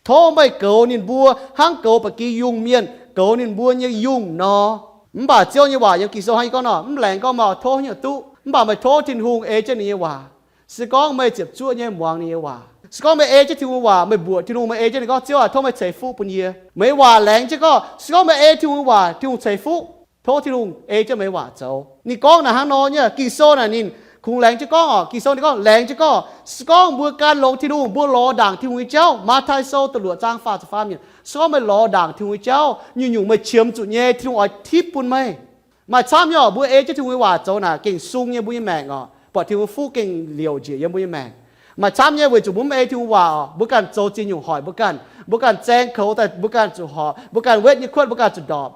Tov meih goux ninh mbuo hnangv goux ba'gi yungh mienh goux ninh mbuo nyei yungh nor. Mv baac Ziouv nyei waac yiem Ging-Sou hnangv naaiv gorngv nor, mv laengz gorngv meih oix tov haaix nyungc duqv, mv baac meih tov Tin-Hungh ei jienv ninh nyei waac. Se gorngv meih ziepc zuoqv nyei muangx ninh nyei waac, se gorngv meih ei jienv Tin-Hungh nyei waac, meih mbuoqc Tin-Hungh, meih ei jienv ninh gorngv, Ziouv aah, tov meih ceix fuqv bun yie. Meih nyei waac laengz jienv gorngv, se gorngv meih ei Tin-Hungh nyei waac, Tin-Hungh ceix fuqv. Tov Tin-Hungh ei jienv meih nyei waac zoux. Ninh gorngv naaic hnangv nor nyei. Ging-Sou naaic ninh kungx laengz jienv gorngv oc. Ging-Sou ninh gorngv laengz jienv gorngv, se gorngv mbuo gan longx Tin-Hungh, mbuo lorz ndaangc Tin-Hungh nyei jauv. Matv^tai Sou da'luoqc zaang faah ziepc faam yiemc, se gorngv meih lorz ndaangc Tin-Hungh nyei jauv, nyungc-nyungc meih qiemx zuqc nyei Tin-Hungh oix tipv bun meih. Maaih camv nyei oc, mbuo ei jienv Tin-Hungh nyei waac zoux naaic gengh sung nyei mbuo nyei maengc oc, buatc Tin-Hungh fuqv gengh liouc njiec yiem mbuo nyei maengc. Maaih camv nyei weic zuqc mbuo mv ei Tin-Hungh waac oc, mbuo ganh zoux ziex nyungc hoic mbuo ganh, mbuo ganh zaeng koux daaih mbuo ganh zuqc horpc, mbuo ganh wetv nyei kuotv mbuo ganh zuqc ndorpc.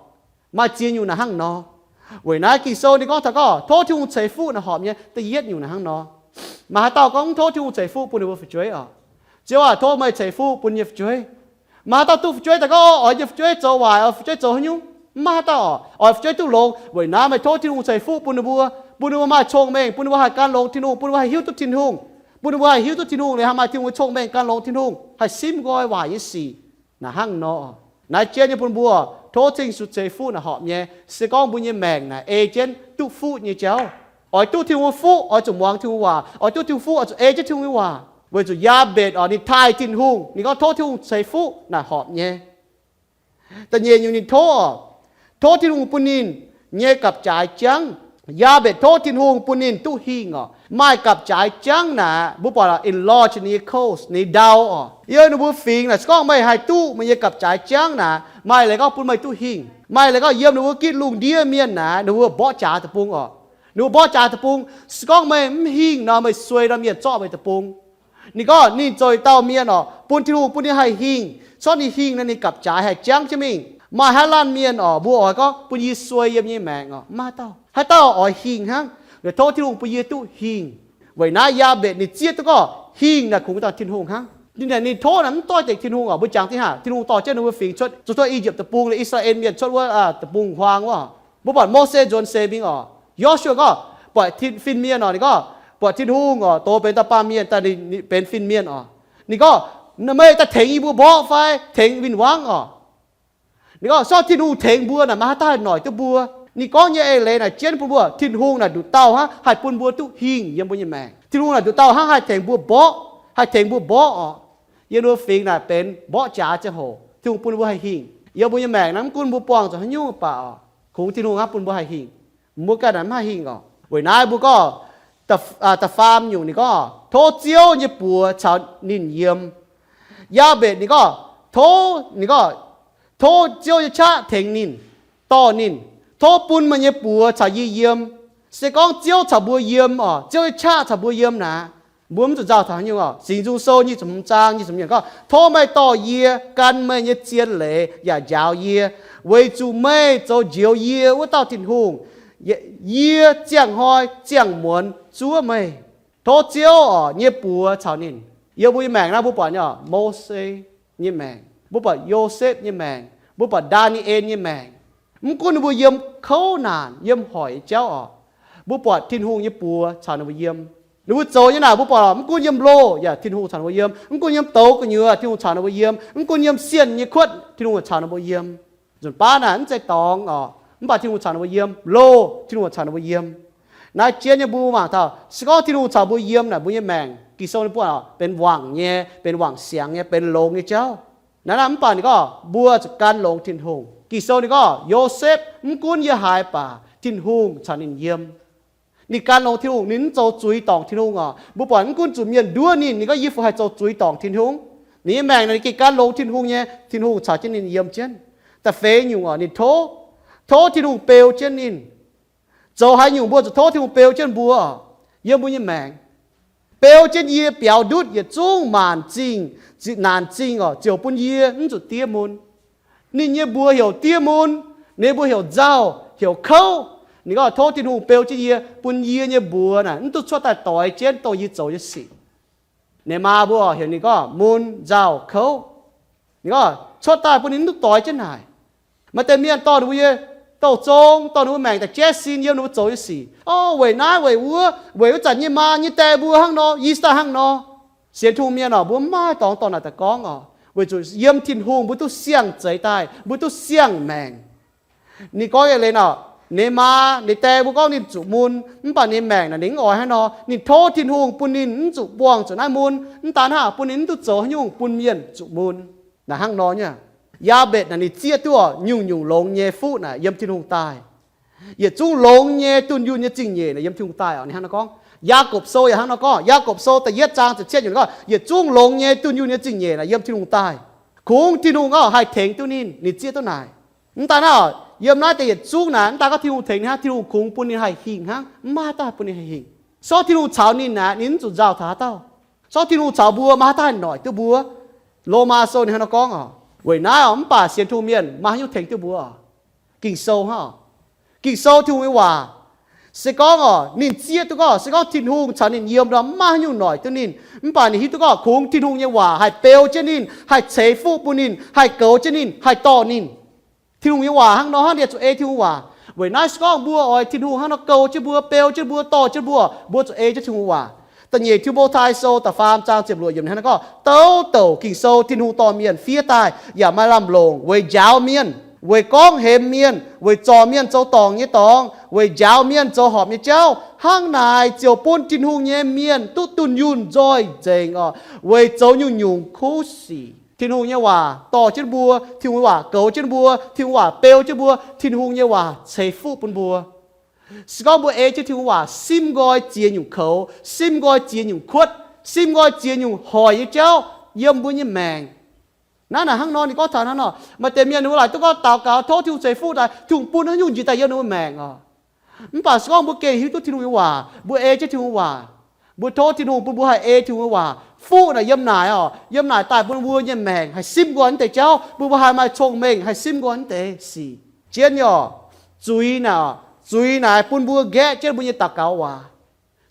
Maaih ziex nyungc naaic hnangv nor. Weic naaiv Ging-Sou ninh gorngv taux gorngv tov Tin-Hungh ceix fuqv naaic horpc nyei. Da'yietv nyungc naaic hnangv nor. Maaih haaix dauh gorngv mv tov Tin-Hungh ceix fuqv bun ninh mbuo fu'jueiv oc? Ziouv aah, tov meih ceix fuqv bun yie nyei fu'jueiv. Maaih haaix dauh duqv fu'jueiv daaih gorngv, Oix yie nyei fu'jueiv zoux waaic, fu'jueiv zoux haaix nyungc? Mv maaih haaix dauh oc. Oix fu'jueiv duqv longx. Weic naaiv meih tov Tin-Hungh ceix fuqv bun ninh mbuo, bun ninh mbuo maaih cong-mengh, bun ninh mbuo haih gan longx Tin-Hungh, bun ninh mbuo haih hiuv duqv Tin-Hungh, bun ninh mbuo haih hiuv duqv Tin-Hungh liuz haih maaih Tin-Hungh nyei cong-mengh gan longx Tin-Hungh, haih simv nqoi waaic nyei sic. Naaic hnangv nor, naaiv jien nyei bun mbuo, tov Tin-Hungh ceix fuqv naaic horpc nyei. Se gorngv mbuo nyei maengc naaic ei jienv duqv fuqv nyei jauv. Oix duqv Tin-Hungh fuqv oix zuqc muangx Tin-Hungh waac. Oix duqv Tin-Hungh fuqv oix zuqc ei jienv Tin-Hungh nyei waac. Weic zuqc Yaabetc oc, ninh taaih Tin-Hungh, ninh gorngv tov Tin-Hungh ceix fuqv naaic horpc nyei. Da'nyeic nyungc ninh tov oc, tov Tin-Hungh bun ninh nyei gapv-jaaix jangv. Yaabetc tov Tin-Hungh bun ninh duqv hingh oc. Maaih gapv-jaaix jangv naaic, mbuo buatc enlarge ninh nyei coast, ninh ndau oc. Yiem ninh mbuo fingx naaic, se gorngv meih haih duqv meih nyei gapv-jaaix jangv naaic, maaih leiz gorngv bun meih duqv hingh. Maaih leiz gorngv yiem ninh mbuo gitv lungh ndiev mienh naaic, ninh mbuo mborqv jaax deic-bung oc. Ninh mbuo mborqv jaax deic-bung. Se gorngv meih mv hingh nor, meih suei nor, mienh zorqv meih deic-bung. Ninh gorngv ninh zoux dauh mienh oc, bun Tin-Hungh bun ninh haih hingh. Corc ninh hingh nor ninh gapv jaaix haih jangv jienv mingh. Maaih haaix laanh mienh oc, mbuo oix gorngv bun yie suei yiem nyei maengc oc, maiv maaih dauh. Haaix dauh oix hingh hnangv. Liuz tov Tin-Hungh bun yie duqv hingh. Weic naaiv Yaabetc ninh zieqv duqv gorngv hingh naaic kungx dangh Tin-Hungh hnangv. Ninh, ninh tov naaic mv doix dengc Tin-Hungh oc. Mbuo jangx dingh haac, Tin-Hungh dorh jienv ninh mbuo fingx cuotv, zuqc cuotv I^yipv Deic-Bung, I^saa^laa^en Mienh cuotv wuov deic-bung-huaang wuov. Mbuo buatc Mose nzuonx seix mingh oc, Yo^su^waa gorngv, buatc fin-mienh oc, ninh gorngv, buatc Tin-Hungh oc, doz benx dauh baamh mienh daaih, ninh benx fin-mienh oc. Ninh gorngv, meih daaih tengx yie mbuo mborqv fai tengx win-wangv oc? Ninh gorngv, sortv Tin-Hungh tengx mbuo naaic, maiv haaix dauh haih noic duqv mbuo. Ninh gorngv nyei eix leiz naaic jienv bun mbuo, Tin-Hungh naaic nduqc dauh hnangv haih bun mbuo duqv hingh yiem mbuo nyei maengc. Tin-Hungh naaic nduqc dauh hnangv haih tengx mbuo mborqv, haih tengx mbuo mborqv oc. Yiem mbuo fingx naaic benx mborqv jaax ziangh hoc, Tin-Hungh bun mbuo haih hingh. Yiem mbuo nyei maengc naaiv mv gunv mbuo buangh zuqc haaix nyungc baac oc, kungx Tin-Hungh hnangv bun mbuo haih hingh. Mbuo ganh naaic mv haih hingh oc. Weic naaiv mbuo gorngv, da'faam nyungc ninh gorngv, tov Ziouv nyei buoz caux ninh yiem. Yaabetc ninh gorngv, tov, ninh gorngv, tov Ziouv nyei qaqv tengx ninh, dorh ninh, tov bun meih nyei buoz caux yie yiem. Se gorngv Ziouv caux mbuo yiem oc, Ziouv nyei qaqv caux mbuo yiem naaic, mbuo mv zuqc nzauh taux haaix nyungc oc. Singx Nzung Sou nyic ziepc hmz zaang nyic ziepc hmz yiemc gorngv, tov meih dorh yie, gan meih nyei zien leiz yaac njaaux yie, weic zuqc meih zoux njoux yie wuov dauh Tin-Hungh. Yie ziangh hnoi ziangh muonz zuov meih. Tov Ziouv oc nyei buoz caux ninh. Yiem mbuo nyei maengc naaiv mbuo buatc nyei oc, Mose nyei maengc, mbuo buatc Yosepv nyei maengc, mbuo buatc Ndaa^ni^en nyei maengc. Mv gunv ninh mbuo yiem kouv naanc, yiem hoic nyei jauv oc, mbuo buatc Tin-Hungh nyei buoz caux ninh mbuo yiem. Ninh mbuo zoux nyei naaic mbuo buatc oc, mv gunv yiem loh yaac Tin-Hungh caux ninh mbuo yiem, mv gunv yiem douz gu'nyuoz Tin-Hungh caux ninh mbuo yiem, mv gunv yiem sienh nyei kuotv Tin-Hungh caux ninh mbuo yiem. Nzunc baav naaic mv zeiz dorngx oc, mv baac Tin-Hungh caux ninh mbuo yiem. Loh Tin-Hungh caux ninh mbuo yiem. Naaiv jienv nyei mbuo mangc taux, se gorngv Tin-Hungh caux mbuo yiem naaic, mbuo nyei maengc, Ging-Sou ninh mbuo benx wangc nyei, benx wangc siangx nyei, benx longx nyei jauv. Naaiv naaiv mv baac ninh gorngv mbuo zuqc gan longx Tin-Hungh. Ging-Sou ninh gorngv, Yosepv, mv gunv yiem haaix baac Tin-Hungh caux ninh yiem. Ninh gan longx Tin-Hungh, ninh mv zoux zuiz dorngc Tin-Hungh oc. Mbuo buatc mv gunv zuqc mienh nduov ninh, ninh gorngv, yie fungc haih zoux zuiz dorngc Tin-Hungh? Ninh nyei maengc naaic ninh gengh gan longx Tin-Hungh nyei, Tin-Hungh caux jienv ninh yiem jienv. Da'feix nyungc oc, ninh tov, tov Tin-Hungh beu jienv ninh. Zoux haaix nyungc mbuo zuqc tov Tin-Hungh beu jienv mbuo oc? Yiem mbuo nyei maengc, beu jienv yie biaux ndutv yietc zungv maanc zingh, naanc zingh oc, ziouc bun yie mv zuqc diev mun. Ninh nyei mbuox heuc diev mun, ninh mbuox heuc nzauh, heuc kouv. Ninh gorngv tov Tin-Hungh beu jienv yie, bun yie nyei mbuox naaic mv duqv cuotv daaih doix jienv dongh yie zoux nyei sic. Ninh maa mbuo heuc ninh gorngv mun, nzauh, kouv. Ninh gorngv cuotv daaih bun ninh mv duqv doix jienv naaic. Maaih deix mienh dorh ninh mbuo nyei douh zong, dorh ninh mbuo maengc daaih jaiv sin yiem ninh mbuo zoux nyei sic. O, weic naaiv weic wuov, weic wuov zanc nyei maa nyei die mbuo hnangv nor, yie se daaih hnangv nor. Sienx Tin-Hungh mienh oc, mbuo mv maaih dorngx dorh naaic daaih gorngv oc. Weic zuqc yiem Tin-Hungh mbuo duqv siang-zeix daaih, mbuo duqv siang-maengc. Ninh gorngv eix leiz nor, ninh maa ninh die mbuo gorngv ninh zuqc mun, mv baac ninh maengc naaic ninh mv oix hnangv nor. Ninh tov Tin-Hungh bun ninh mv zuqc buangh zuqc naaiv mun, mv daan hnangv, bun ninh mv duqv zoux haaix nyungc bun mienh zuqc mun. Naaic hnangv nor nyei. Yaabetc naaic ninh zieqv duqv oc, nyungc-nyungc longx nyei fuqv naaic yiem Tin-Hungh daaih. Yietc zungv longx nyei dunh yunh nyei zingh nyeic naaic yiem Tin-Hungh daaih oc. Ninh hnangv nor gorngv. Yaagorpc Sou yaac hnangv nor gorngv. Yaagorpc Sou da'yietv zaang ziepc cietv nyungc gorngv, yietc zungv longx nyei dunh yunh nyei zingh nyeic naaic yiem Tin-Hungh daaih. Kungx Tin-Hungh oc haih tengx duqv ninh, ninh zieqv duqv naaic. Mv daan hnangv, yiem naaiv deix yietc zungv naaic, mv daan gorngv Tin-Hungh tengx ninh hnangv, Tin-Hungh kungx bun ninh haih hingh hnangv, mv maaih haaix dauh bun ninh haih hingh. Sortv Tin-Hungh caux ninh naaic, ninh mv zuqc nzauh taux haaix dauh. Sortv Tin-Hungh caux mbuo, maaih haaix dauh haih noic duqv mbuo. Lomaa Sou ninh hnangv nor gorngv oc. Weic naaiv oc, mv baac sienx Tin-Hungh mienh maaih haaix nyungc tengx duqv mbuo oc? Ging-Sou hnangv oc. Ging-Sou Tin-Hungh nyei waac. Se gorngv oc, ninh zieqv duqv gorngv, se gorngv Tin-Hungh caux ninh yiem nor, mv maaih haaix nyungc noic duqv ninh. Mv baac ninh hiuv duqv gorngv kungx Tin-Hungh nyei waac haih beu jienv ninh, haih ceix fuqv bun ninh, haih goux jienv ninh, haih dorh ninh. Tin-Hungh nyei waac hnangv nor hnangv, ninh zuqc ei Tin-Hungh waac. Weic naaiv se gorngv mbuo oix Tin-Hungh hnangv nor goux jienv mbuo, beu jienv mbuo, dorh jienv mbuo, mbuo zuqc ei jienv Tin-Hungh waac. Da'nyeic Ti^mo^tai Sou da'faam zaang ziepc luoqc yiemc hnangv nor gorngv, Douc douc Ging-Sou Tin-Hungh dorh mienh fiev daaih yaac maaih lamh longc weic njaaux mienh, weic gorngv hemx mienh, weic zorc mienh zoux dorngc nyei dorngx, weic njaaux mienh zoux horpc nyei jauv. Hnangv naaic ziouc bun Tin-Hungh nyei mienh duqv dunh yunh nzoih nzengc oc, weic zoux nyungc-nyungc kuv sic. Tin-Hungh nyei waac dorh jienv mbuo, Tin-Hungh nyei waac goux jienv mbuo, Tin-Hungh waac beu jienv mbuo, Tin-Hungh nyei waac ceix fuqv bun mbuo. Se gorngv mbuo ei jienv Tin-Hungh waac, simv nqoi ziex nyungc koux, simv nqoi ziex nyungc kuotv, simv nqoi ziex nyungc hoic nyei jauv yiem mbuo nyei maengc. Naaiv naaic hnangv nor, ninh gorngv taux hnangv nor, maaih deix mienh ninh mbuo laaic duqv gorngv daux gaux tov Tin-Hungh ceix fuqv daaih, Tin-Hungh bun haaix nyungc njiec daaih yiem ninh mbuo maengc oc. Mv baac se gorngv mbuo gengh hiuv duqv Tin-Hungh nyei waac, mbuo ei jienv Tin-Hungh waac, mbuo tov Tin-Hungh bun mbuo haih ei Tin-Hungh nyei waac, Fuqv naaic yiem naaic oc, yiem naaic daaih bun mbuo nyei maengc haih simv nqoi naaiv deix jauv, bun mbuo haih maaih cong-mengh haih simv nqoi naaiv deix sic. Jienv nyei oc, zuiz naaic, zuiz naaic bun mbuo nqaeqv jienv mbuo nyei daux gaux waac.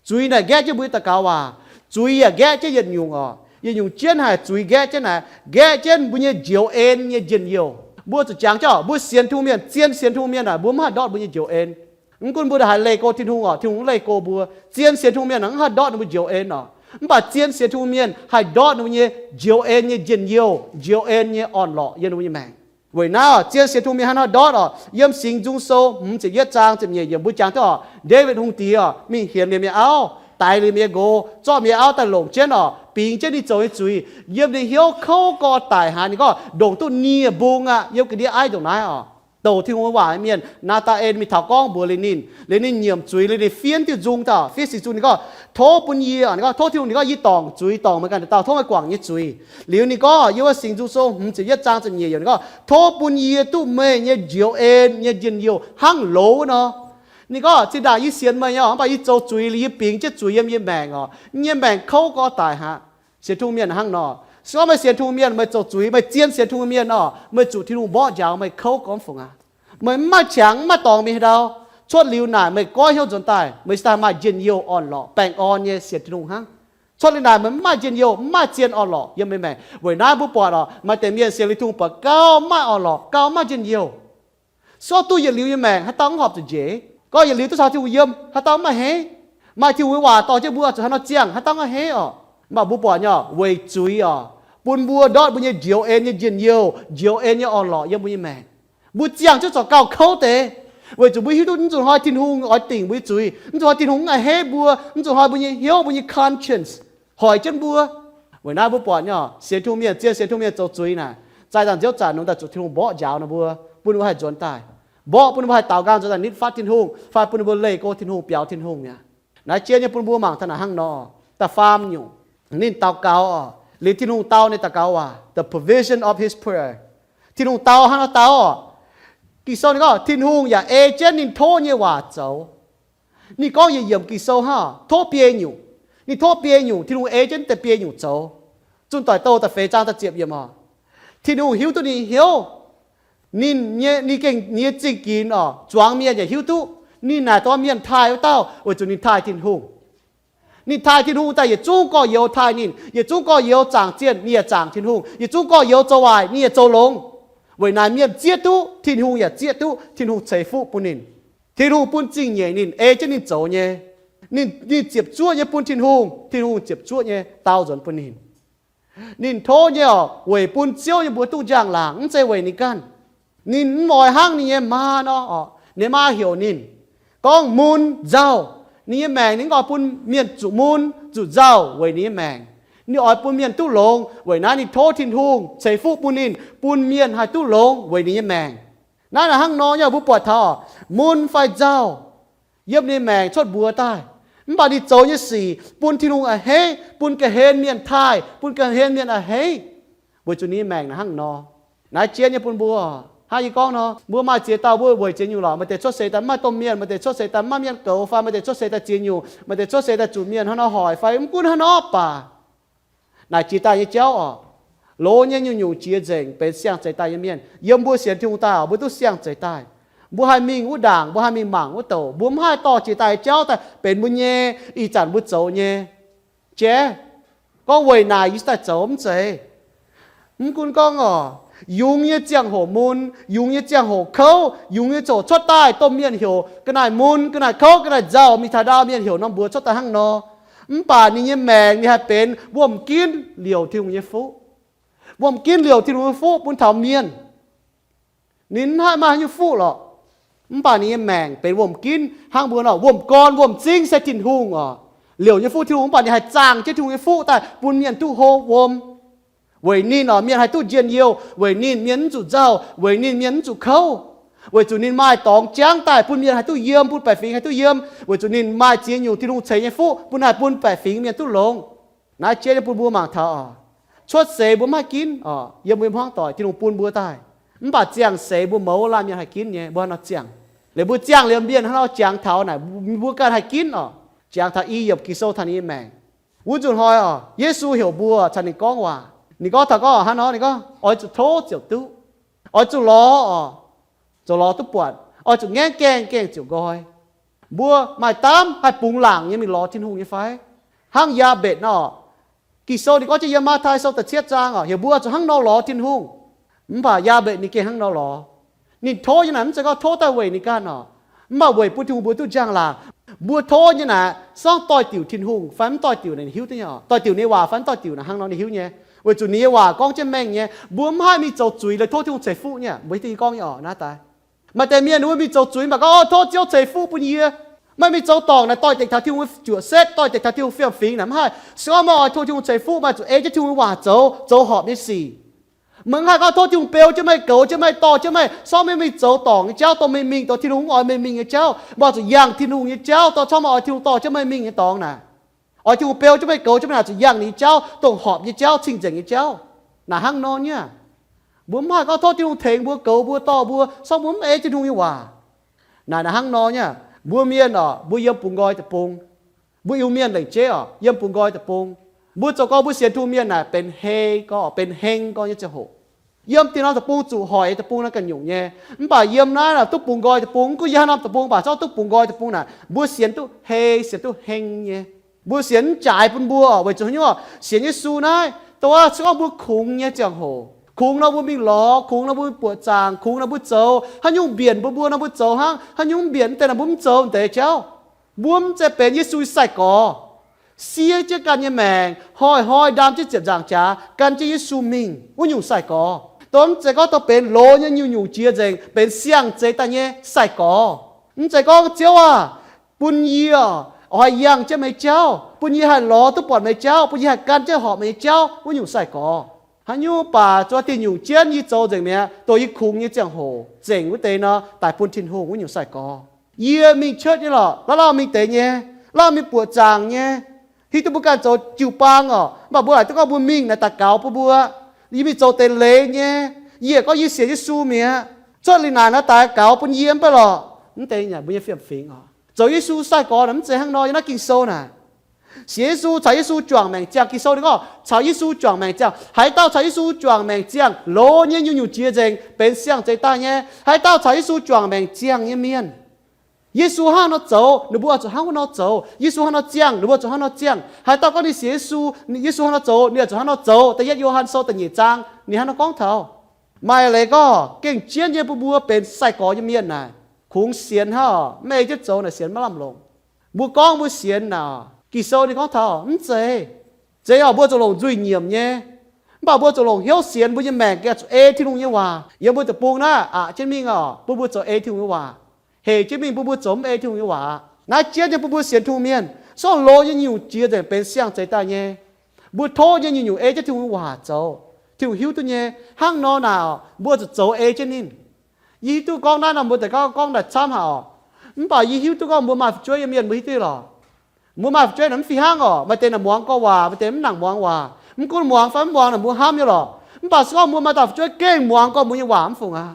Zuiz naaic nqaeqv jienv mbuo nyei daux gaux waac. Zuiz yaac nqaeqv jienv yietc nyungc oc. Yietc nyungc jienv haic zuiz nqaeqv jienv naaic, nqaeqv jienv mbuo nyei njoux en nyei njien-youh. Mbuo zuqc jangx jauv, mbuo sienx Tin-Hungh mienh, zien sienx Tin-Hungh mienh naaic, mbuo mv haih ndortv mbuo nyei njoux en. Mv gunv mbuo haih leih go Tin-Hungh oc, Tin-Hungh mv leih go mbuo. Zien sienx Tin-Hungh mienh naaic mv haih ndortv ninh mbuo njoux en oc. Mv baac zien sienx Tin-Hungh mienh haih ndortv ninh mbuo nyei njoux en nyei njien-youh, njoux en nyei orn-lorqc yiem ninh mbuo nyei maengc. Weic naaiv oc, zien sienx Tin-Hungh mienh hnangv haaix ndortv oc, yiem Singx Nzung Sou hmz ziepc yietv zaang ziepc nyeic yiemc mbuo jangx duqv oc, Ndaawitv Hungh Diex oc, mingh hienx liuz mienh auv, daix liuz mienh nqox, zorqv mienh auv daaih longc jienv oc, bingx jienv ninh zoux nyei zuiz, yiem ninh hnyouv kouv gorx daic haic. Ninh gorngv ndongc duqv nie mbung aqv, yiem ga'ndiev aiv ndongc naaiv oc. Douc Tin-Hungh waac mienh, Naa^taa^en mingh taux gorngv mbuox liuz ninh, liuz ninh nyiemc zuiz, liuz ninh fiev diuh nzung daaih, fiev Singx Nzung, ninh gorngv, Tov bun yie, ninh gorngv, tov Tin-Hungh, ninh gorngv, yie dorngc zuiz, dorngc meih ganh dauh, tov meih guangc nyei zuiz. Liuz ninh gorngv, yiem wuov Singx Nzung Sou hmz ziepc yietv zaang ziepc nyeic yiemc, ninh gorngv, Tov bun yie duqv meih nyei njoux en nyei njien-youh hnangv loz wuov nor. Ninh gorngv, Zinh ndaangc yie sienx meih nyei oc, mv baac yie zoux zuiz liuz yie bingx jienv zuiz yiem yie maengc oc, yie nyei maengc kouv gorx daic haic. Sienx Tin-Hungh mienh hnangv nor. Se gorngv meih sienx Tin-Hungh mienh, meih zoux zuiz, meih zien sienx Tin-Hungh mienh oc, meih zuqc Tin-Hungh mborqv njaaux meih kouv gormx fungc aqv. Meih mv maaih qangx, mv maaih dorngx mingh haaix ndau. Cuotv liuz naaic meih goiv hnyouv nzuonx daaih, meih cingx daaih maaih njien-youh orn-lorqc, baengh orn nyei sienx Tin-Hungh hnangv. Cuotv liuz naaic meih mv maaih njien-youh, mv maaih zien orn-lorqc yiem meih maengc. Weic naaiv mbuo buatc oc, maaih deix mienh sienx liuz Tin-Hungh baac gauh mv maaih orn-lorqc, gauh mv maaih njien-youh. Se gorngv duqv yietc liuz nyei maengc, haaix dauh mv horpc zuqc njiec. Gorngv yietc liuz duqv caux Tin-Hungh yiem, haaix dauh mv maaih henv. Maaih Tin-Hungh nyei waac dorh jienv mbuo zuqc haaix nor ziangh, haaix dauh mv maaih henv oc. Mv baac mbuo buatc nyei oc, weic zuiz oc, bun mbuo ndortv mbuo nyei njoux en nyei njien-youh, njoux en nyei orn-lorqc yiem mbuo nyei maengc. Mbuo ziangh jienv zorc gauh kouv deix, weic zuqc mbuo hiuv duqv mv zuqc hnoi Tin-Hungh oix dingc mbuo nyei zuiz, mv zuqc hnoi Tin-Hungh mv a'hneiv mbuo, mv zuqc hnoi mbuo nyei hnyouv, mbuo nyei conscience hoic jienv mbuo. Weic naaiv mbuo buatc nyei oc, sienx Tin-Hungh mienh, zien sienx Tin-Hungh mienh zoux zuiz naaic, zaaih dangh nziouv zanc nor daaih zuqc Tin-Hungh mborqv njaaux ninh mbuo, bun ninh mbuo haih nzuonx daaih. Mborqv bun ninh mbuo haih daaux nqaang nzuonx daaih nitv fatv Tin-Hungh, fai bun ninh mbuo leih go Tin-Hungh, biaux Tin-Hungh mi'aqv. Naaiv jien nyei bun mbuo mangc taux naaic hnangv nor. Da'faam nyungc, ninh daux gaux oc, liuz Tin-Hungh dau ninh daux gaux waac, the provision of his prayer. Tin-Hungh dau hnangv nor dau oc. Ging-Sou ninh gorngv Tin-Hungh yaac ei jienv ninh tov nyei waac zoux. Ninh gorngv yietc yiemc Ging-Sou hnangv, tov biei nyungc. Ninh tov biei nyungc, Tin-Hungh ei jienv deix biei nyungc zoux. Zunh Doic Douh da'feix zaang da'ziepc yiemc oc. Tin-Hungh hiuv duqv ninh hnyouv. Ninh nyei, ninh gengh nyei zingh ginx oc, zuangx mienh yaac hiuv duqv. Ninh naaic dongh mienh taaih wuov dauh weic zuqc ninh taaih Tin-Hungh. Ninh taaih Tin-Hungh daaih yietc zungv gorx-youz taaih ninh, yietc zungv gorx-youz zaangc zienh ninh yaac zaangc Tin-Hungh, yietc zungv gorx-youz zoux waaic ninh yaac zoux longx. Weic naaiv mienh zieqv duqv, Tin-Hungh yaac zieqv duqv, Tin-Hungh ceix fuqv bun ninh. Tin-Hungh bun zingh nyeic ninh, ei jienv ninh zoux nyei. Ninh, ninh ziepc zuoqv nyei bun Tin-Hungh, Tin-Hungh ziepc zuoqv nyei dau nzuonx bun ninh. Ninh tov nyei oc, weic bun Ziouv nyei mbuox duqv njang-laangc, mv zeiz weic ninh ganh. Ninh mv oix hnangv ninh nyei maa nor oc, ninh maa heuc ninh gorngv mun nzauh. Ninh nyei maengc ninh mv oix bun mienh zuqc mun zuqc nzauh weic ninh nyei maengc. Ninh oix bun mienh duqv longx, weic naaiv ninh tov Tin-Hungh ceix fuqv bun ninh, bun mienh haih duqv longx weic ninh nyei maengc. Naaiv naaic hnangv nor nyei, mbuo buatc taux mun fai nzauh yiem ninh maengc cuotv mbuox daaih. Mv baac ninh zoux nyei sic bun Tin-Hungh a'hneiv, bun ga'hlen mienh taaih, bun ga'hlen mienh a'hneiv, weic zuqc ninh nyei maengc naaic hnangv nor. Naaiv jien nyei bun mbuo, hnangv yie gorngv nor, mbuo maaih ziex dauh mbuo weic ziex nyungc lorqc. Maaih deix cuotv seix daaih mv maaih domh mienh, maaih deix cuotv seix daaih mv maaih mienh goux, fai maaih deix cuotv seix daaih ziex nyungc, maaih deix cuotv seix daaih zuqc mienh hnangv nor hoic, fai mv gunv hnangv nor baac naaic jiex daaih nyei jauv oc. Loz nyei nyungc-nyungc jiex nzengc benx siang-zeix daaih nyei mienh. Yiem mbuo sienx Tin-Hungh daaih oc, mbuo duqv siang-zeix daaih. Mbuo haih mingh wuov ndaangc, mbuo haih mingh mangc wuov douc, mbuo mv haih dorh jiex daaih nyei jauv daaih benx mbuo nyei ih zanc mbuo zoux nyei. Jiex gorngv weic naaic yie daaih zoux mv zeiz. Mv gunv gorngv oc, yungz nyei ziangh hoc mun, yungz nyei ziangh hoc kouv, yungz nyei ziangh hoc cuotv daaih domh mienh heuc ga'naaiv mun, ga'naaiv kouv, ga'naaiv nzauh, mingh taux ndau mienh heuc norm mbuox cuotv daaih hnangv nor. Mv baac ninh nyei maengc ninh haih benx wuom-ginv liouc Tin-Hungh nyei fuqv. Wuom-ginv liouc Tin-Hungh nyei fuqv bun taux mienh. Ninh mv haih maaih haaix nyungc fuqv lorqc. Mv baac ninh nyei maengc benx wuom-ginv hnangv mbuo nor, wuom-gorn wuom-zingv se Tin-Hungh oc. Liouc nyei fuqv Tin-Hungh, mv baac ninh haih zaangh jienv Tin-Hungh nyei fuqv daaih bun mienh duqv hlo wuom. Weic ninh oc, mienh haih duqv njien-youh. Weic ninh mienh mv zuqc nzauh. Weic ninh mienh mv zuqc kouv. Weic zuqc ninh maaih dorngx jangv daaih bun mienh haih duqv yiem, bun baeqc fingx haih duqv yiem. Weic zuqc ninh maaih ziex nyungc Tin-Hungh ceix nyei fuqv bun haih bun baeqc fingx mienh duqv longx. Naaiv jien nyei bun mbuo mangc taux oc, cuotv seix mbuo mv haih ginv oc, yiem mbuo nyei hmuangv doic Tin-Hungh bun mbuo daaih. Mv baac ziangh seix mbuo mouz laanh mienh haih ginv nyei, mbuo hnangv nor ziangh. Liuz mbuo ziangh liuz mienh hnangv nor jangx taux naaic, mbuo ganh haih ginv oc. Jangx taux i yiemc Ging-Sou taux ninh nyei maengc. Wuov nzunc hnoi oc, Yesu heuc mbuo caux ninh gorngv waac. Ninh gorngv taux gorngv hnangv nor, ninh gorngv, oix zuqc tov ziouc duqv, oix zuqc lorz oc, ziouc lorz duqv buatc, oix zuqc ngaengv gaengh, gaengh ziouc nqoi. Mbuo maaih daamv haih bungx laangc nyei mingh lorz Tin-Hungh nyei fai? Hnangv Yaabetc nor, Ging-Sou ninh gorngv jienv yiem Matv^tai Sou da'cietv zaang oc, heuc mbuo zuqc hnangv nor lorz Tin-Hungh. Mv baac Yaabetc ninh gengh hnangv nor lorz. Ninh tov nyei naaic mv zeiz gorngv tov daaih weic ninh ganh oc, mv baac weic bun Tin-Hungh mbuox duqv njang-laangc. Mbuo tov nyei naaic, se gorngv doix-diuc Tin-Hungh fai mv doix-diuc naaic ninh hiuv duqv nyei oc. Doix-diuc ninh nyei waac fai mv doix-diuc naaic hnangv nor ninh hiuv nyei, weic zuqc ninh nyei waac gorngv jienv mengh nyei. Mbuo mv haih mingh zoux zuiz lorz tov Tin-Hungh ceix fuqv nyei. Mbuo hiuv duqv yie gorngv nyei oc, naaiv daaih maaih deix mienh wuov mingh zoux zuiz mv baac gorngv, o, tov Ziouv ceix fuqv bun yie. Meih mingh zoux dorngc naaic doix-dekc taux Tin-Hungh juoqc setv, doix-dekc taux Tin-Hungh fiem-fingx naaic mv haih. Se gorngv meih oix tov Tin-Hungh ceix fuqv, meih zuqc ei jienv Tin-Hungh nyei waac zoux, zoux horpc nyei sic. Meih mv haih gorngv tov Tin-Hungh beu jienv meih, goux jienv meih, dorh jienv meih, se gorngv meih mingh zoux dorngc nyei jauv, dongh meih mingh dongh Tin-Hungh mv oix meih mingh nyei jauv, meih zuqc yangh Tin-Hungh nyei jauv, dongh se gorngv meih oix Tin-Hungh dorh jienv meih mingh nyei dorngx naaic. Oix Tin-Hungh beu jienv meih, goux jienv meih naaic, zuqc yangh ninh nyei jauv, dongh horpc nyei jauv, cing-nzengc nyei jauv. Naaic hnangv nor nyei. Mbuo mv haih gorngv tov Tin-Hungh tengx mbuo, goux mbuo, dorh mbuo, se gorngv mbuo mv ei jienv Tin-Hungh nyei waac. Naaic, naaic hnangv nor nyei. Mbuo mienh oc, mbuo yiem bungx nqoi deic-bung. Mbuo Iu-Mienh lengc jeiv oc, yiem bungx nqoi deic-bung. Mbuo zoux gorngv mbuo sienx Tin-Hungh mienh naaic benx hei gorngv, benx heng gorngv nyei ziangh hoc. Yiem dieh norm deic-bung zuqc hoic deic-bung naaiv ganh nyungc nyei. Mv baac yiem naaiv naaic duqv bungx nqoi deic-bung, mv gunv yiem haaix norm deic-bung, mv baac se gorngv duqv bungx nqoi deic-bung naaic, mbuo sienx duqv hei, sienx duqv heng nyei. Mbuo sienx mv jaaix bun mbuo oc, weic zuqc haaix nyungc oc? Sienx Yesu naaiv, dongh wuov se gorngv mbuo kungx nyei ziangh hoc, kungx nor mbuo mingh lorz, kungx nor mbuo buoqc zaangc, kungx nor mbuo zoux, haaix nyungc mbienc mbuo, mbuo nor mbuo zoux hnangv, haaix nyungc mbienc mv deix naaic mbuo mv zoux deix jauv. Mbuo mv zeiz benx Yesu nyei sai-gorx, siev jienv ganh nyei maengc, hnoi-hnoi ndaam jienv ziepc nzaangc jaax gan jienv Yesu mingh wuov nyungc sai-gorx. Dongh mv zeiz gorngv dongh benx loz nyei nyungc-nyungc jiex nzengc benx siang-zeix daaih nyei sai-gorx. Mv zeiz gorngv, Ziouv aah, bun yie oix yangh jienv meih nyei jauv, bun yie haih lorz duqv buatc meih nyei jauv, bun yie haih gan jienv horpc meih nyei jauv wuov nyungc sai-gorx. Haaix nyungc baac zuov diuh nyungc jienv yie zoux nzengc mi'aqv, dongh yie kungx nyei ziangh hoc nzengc wuov deix nor, daic bun Tin-Hungh wuov nyungc sai-gorx. Yie mingh cuotv nyei lorqc, lauh lauh mingh deix nyei, lauh mingh buoqc zaangc nyei, hiuv duqv mbuo ganh zoux jiu-baang oc, mv baac mbuo laaic duqv gorngv mbuo mingh naaic daux gaux bun mbuo. Yie mingh zoux deix leiz nyei, yie gorngv yie sienx Yesu mi'aqv, cuotv liuz naaic nor daux gaux bun yie mv baac lorqc. Mv deix yaac mbuo nyei fiem-fingx oc. Zoux Yesu sai-gorx naaic mv zeiz hnangv nor. Yiem naaiv Ging-Sou naaic, sienx Yesu caux Yesu juangc maengc ziangh. Ging-Sou ninh gorngv caux Yesu juangc maengc ziangh. Haaix dauh caux Yesu juangc maengc ziangh, loz nyei nyungc-nyungc jiex nzengc benx siang-zeix daaih nyei. Haaix dauh caux Yesu juangc maengc ziangh nyei mienh, Yesu hnangv nor zoux, ninh mbuo oix zuqc hnangv wuov nor zoux. Yesu hnangv nor ziangh, ninh mbuo zuqc hnangv nor ziangh. Haaix dauh gorngv ninh sienx Yesu, Yesu hnangv nor zoux, ninh oix zuqc hnangv nor zoux. Da'yietv Yo^han Sou da'nyeic zaang ninh hnangv nor gorngv taux, maaih leiz gorngv gengh jienv nyei bun mbuo benx sai-gorx nyei mienh naaic, kungx sienx hnangv, mv ei jienv zoux naaic sienx maiv lamh longc. Mbuo gorngv mbuo sienx naaic, Ging-Sou ninh gorngv taux mv zeiz. Zeiz oc, mbuo zuqc longc nzuih nyiemc nyei, mv baac mbuo zuqc longc hnyouv sienx, mbuo nyei maengc gengh zuqc ei Tin-Hungh nyei waac. Yiem mbuo deic-bung naaiv aqc jienv mingh oc, bun mbuo zoux ei Tin-Hungh nyei waac. Hec jienv mingh bun mbuo zoux mv ei Tin-Hungh nyei waac. Naaiv jienv nyei bun mbuo sienx Tin-Hungh mienh, se gorngv loz nyei nyungc jiex nzengc benx siang-zeix daaih nyei. Mbuo tov nyei nyungc-nyungc ei jienv Tin-Hungh nyei waac zoux, Tin-Hungh hiuv duqv nyei. Hnangv nor naaic, mbuo zuqc zoux ei jienv ninh. Yie hiuv duqv gorngv naaiv nor mbuo deix gorngv, gorngv daaih camv haic oc. Mv baac yie hiuv duqv gorngv mbuo maaih fu'jueiv nyei mienh mbuo hiuv duqv lorqc. Mbuo maaih fu'jueiv naaic mv fih hnangv oc. Maaih deix naaic muangx gorx waac, maaih deix mv nangc muangx waac. Mv gunv muangx fai mv muangx naaic mbuo hnamv nyei lorqc. Mv baac se gorngv mbuo maaih dauh fu'jueiv gengh muangx gorx mbuo nyei waac mv fungc aqv.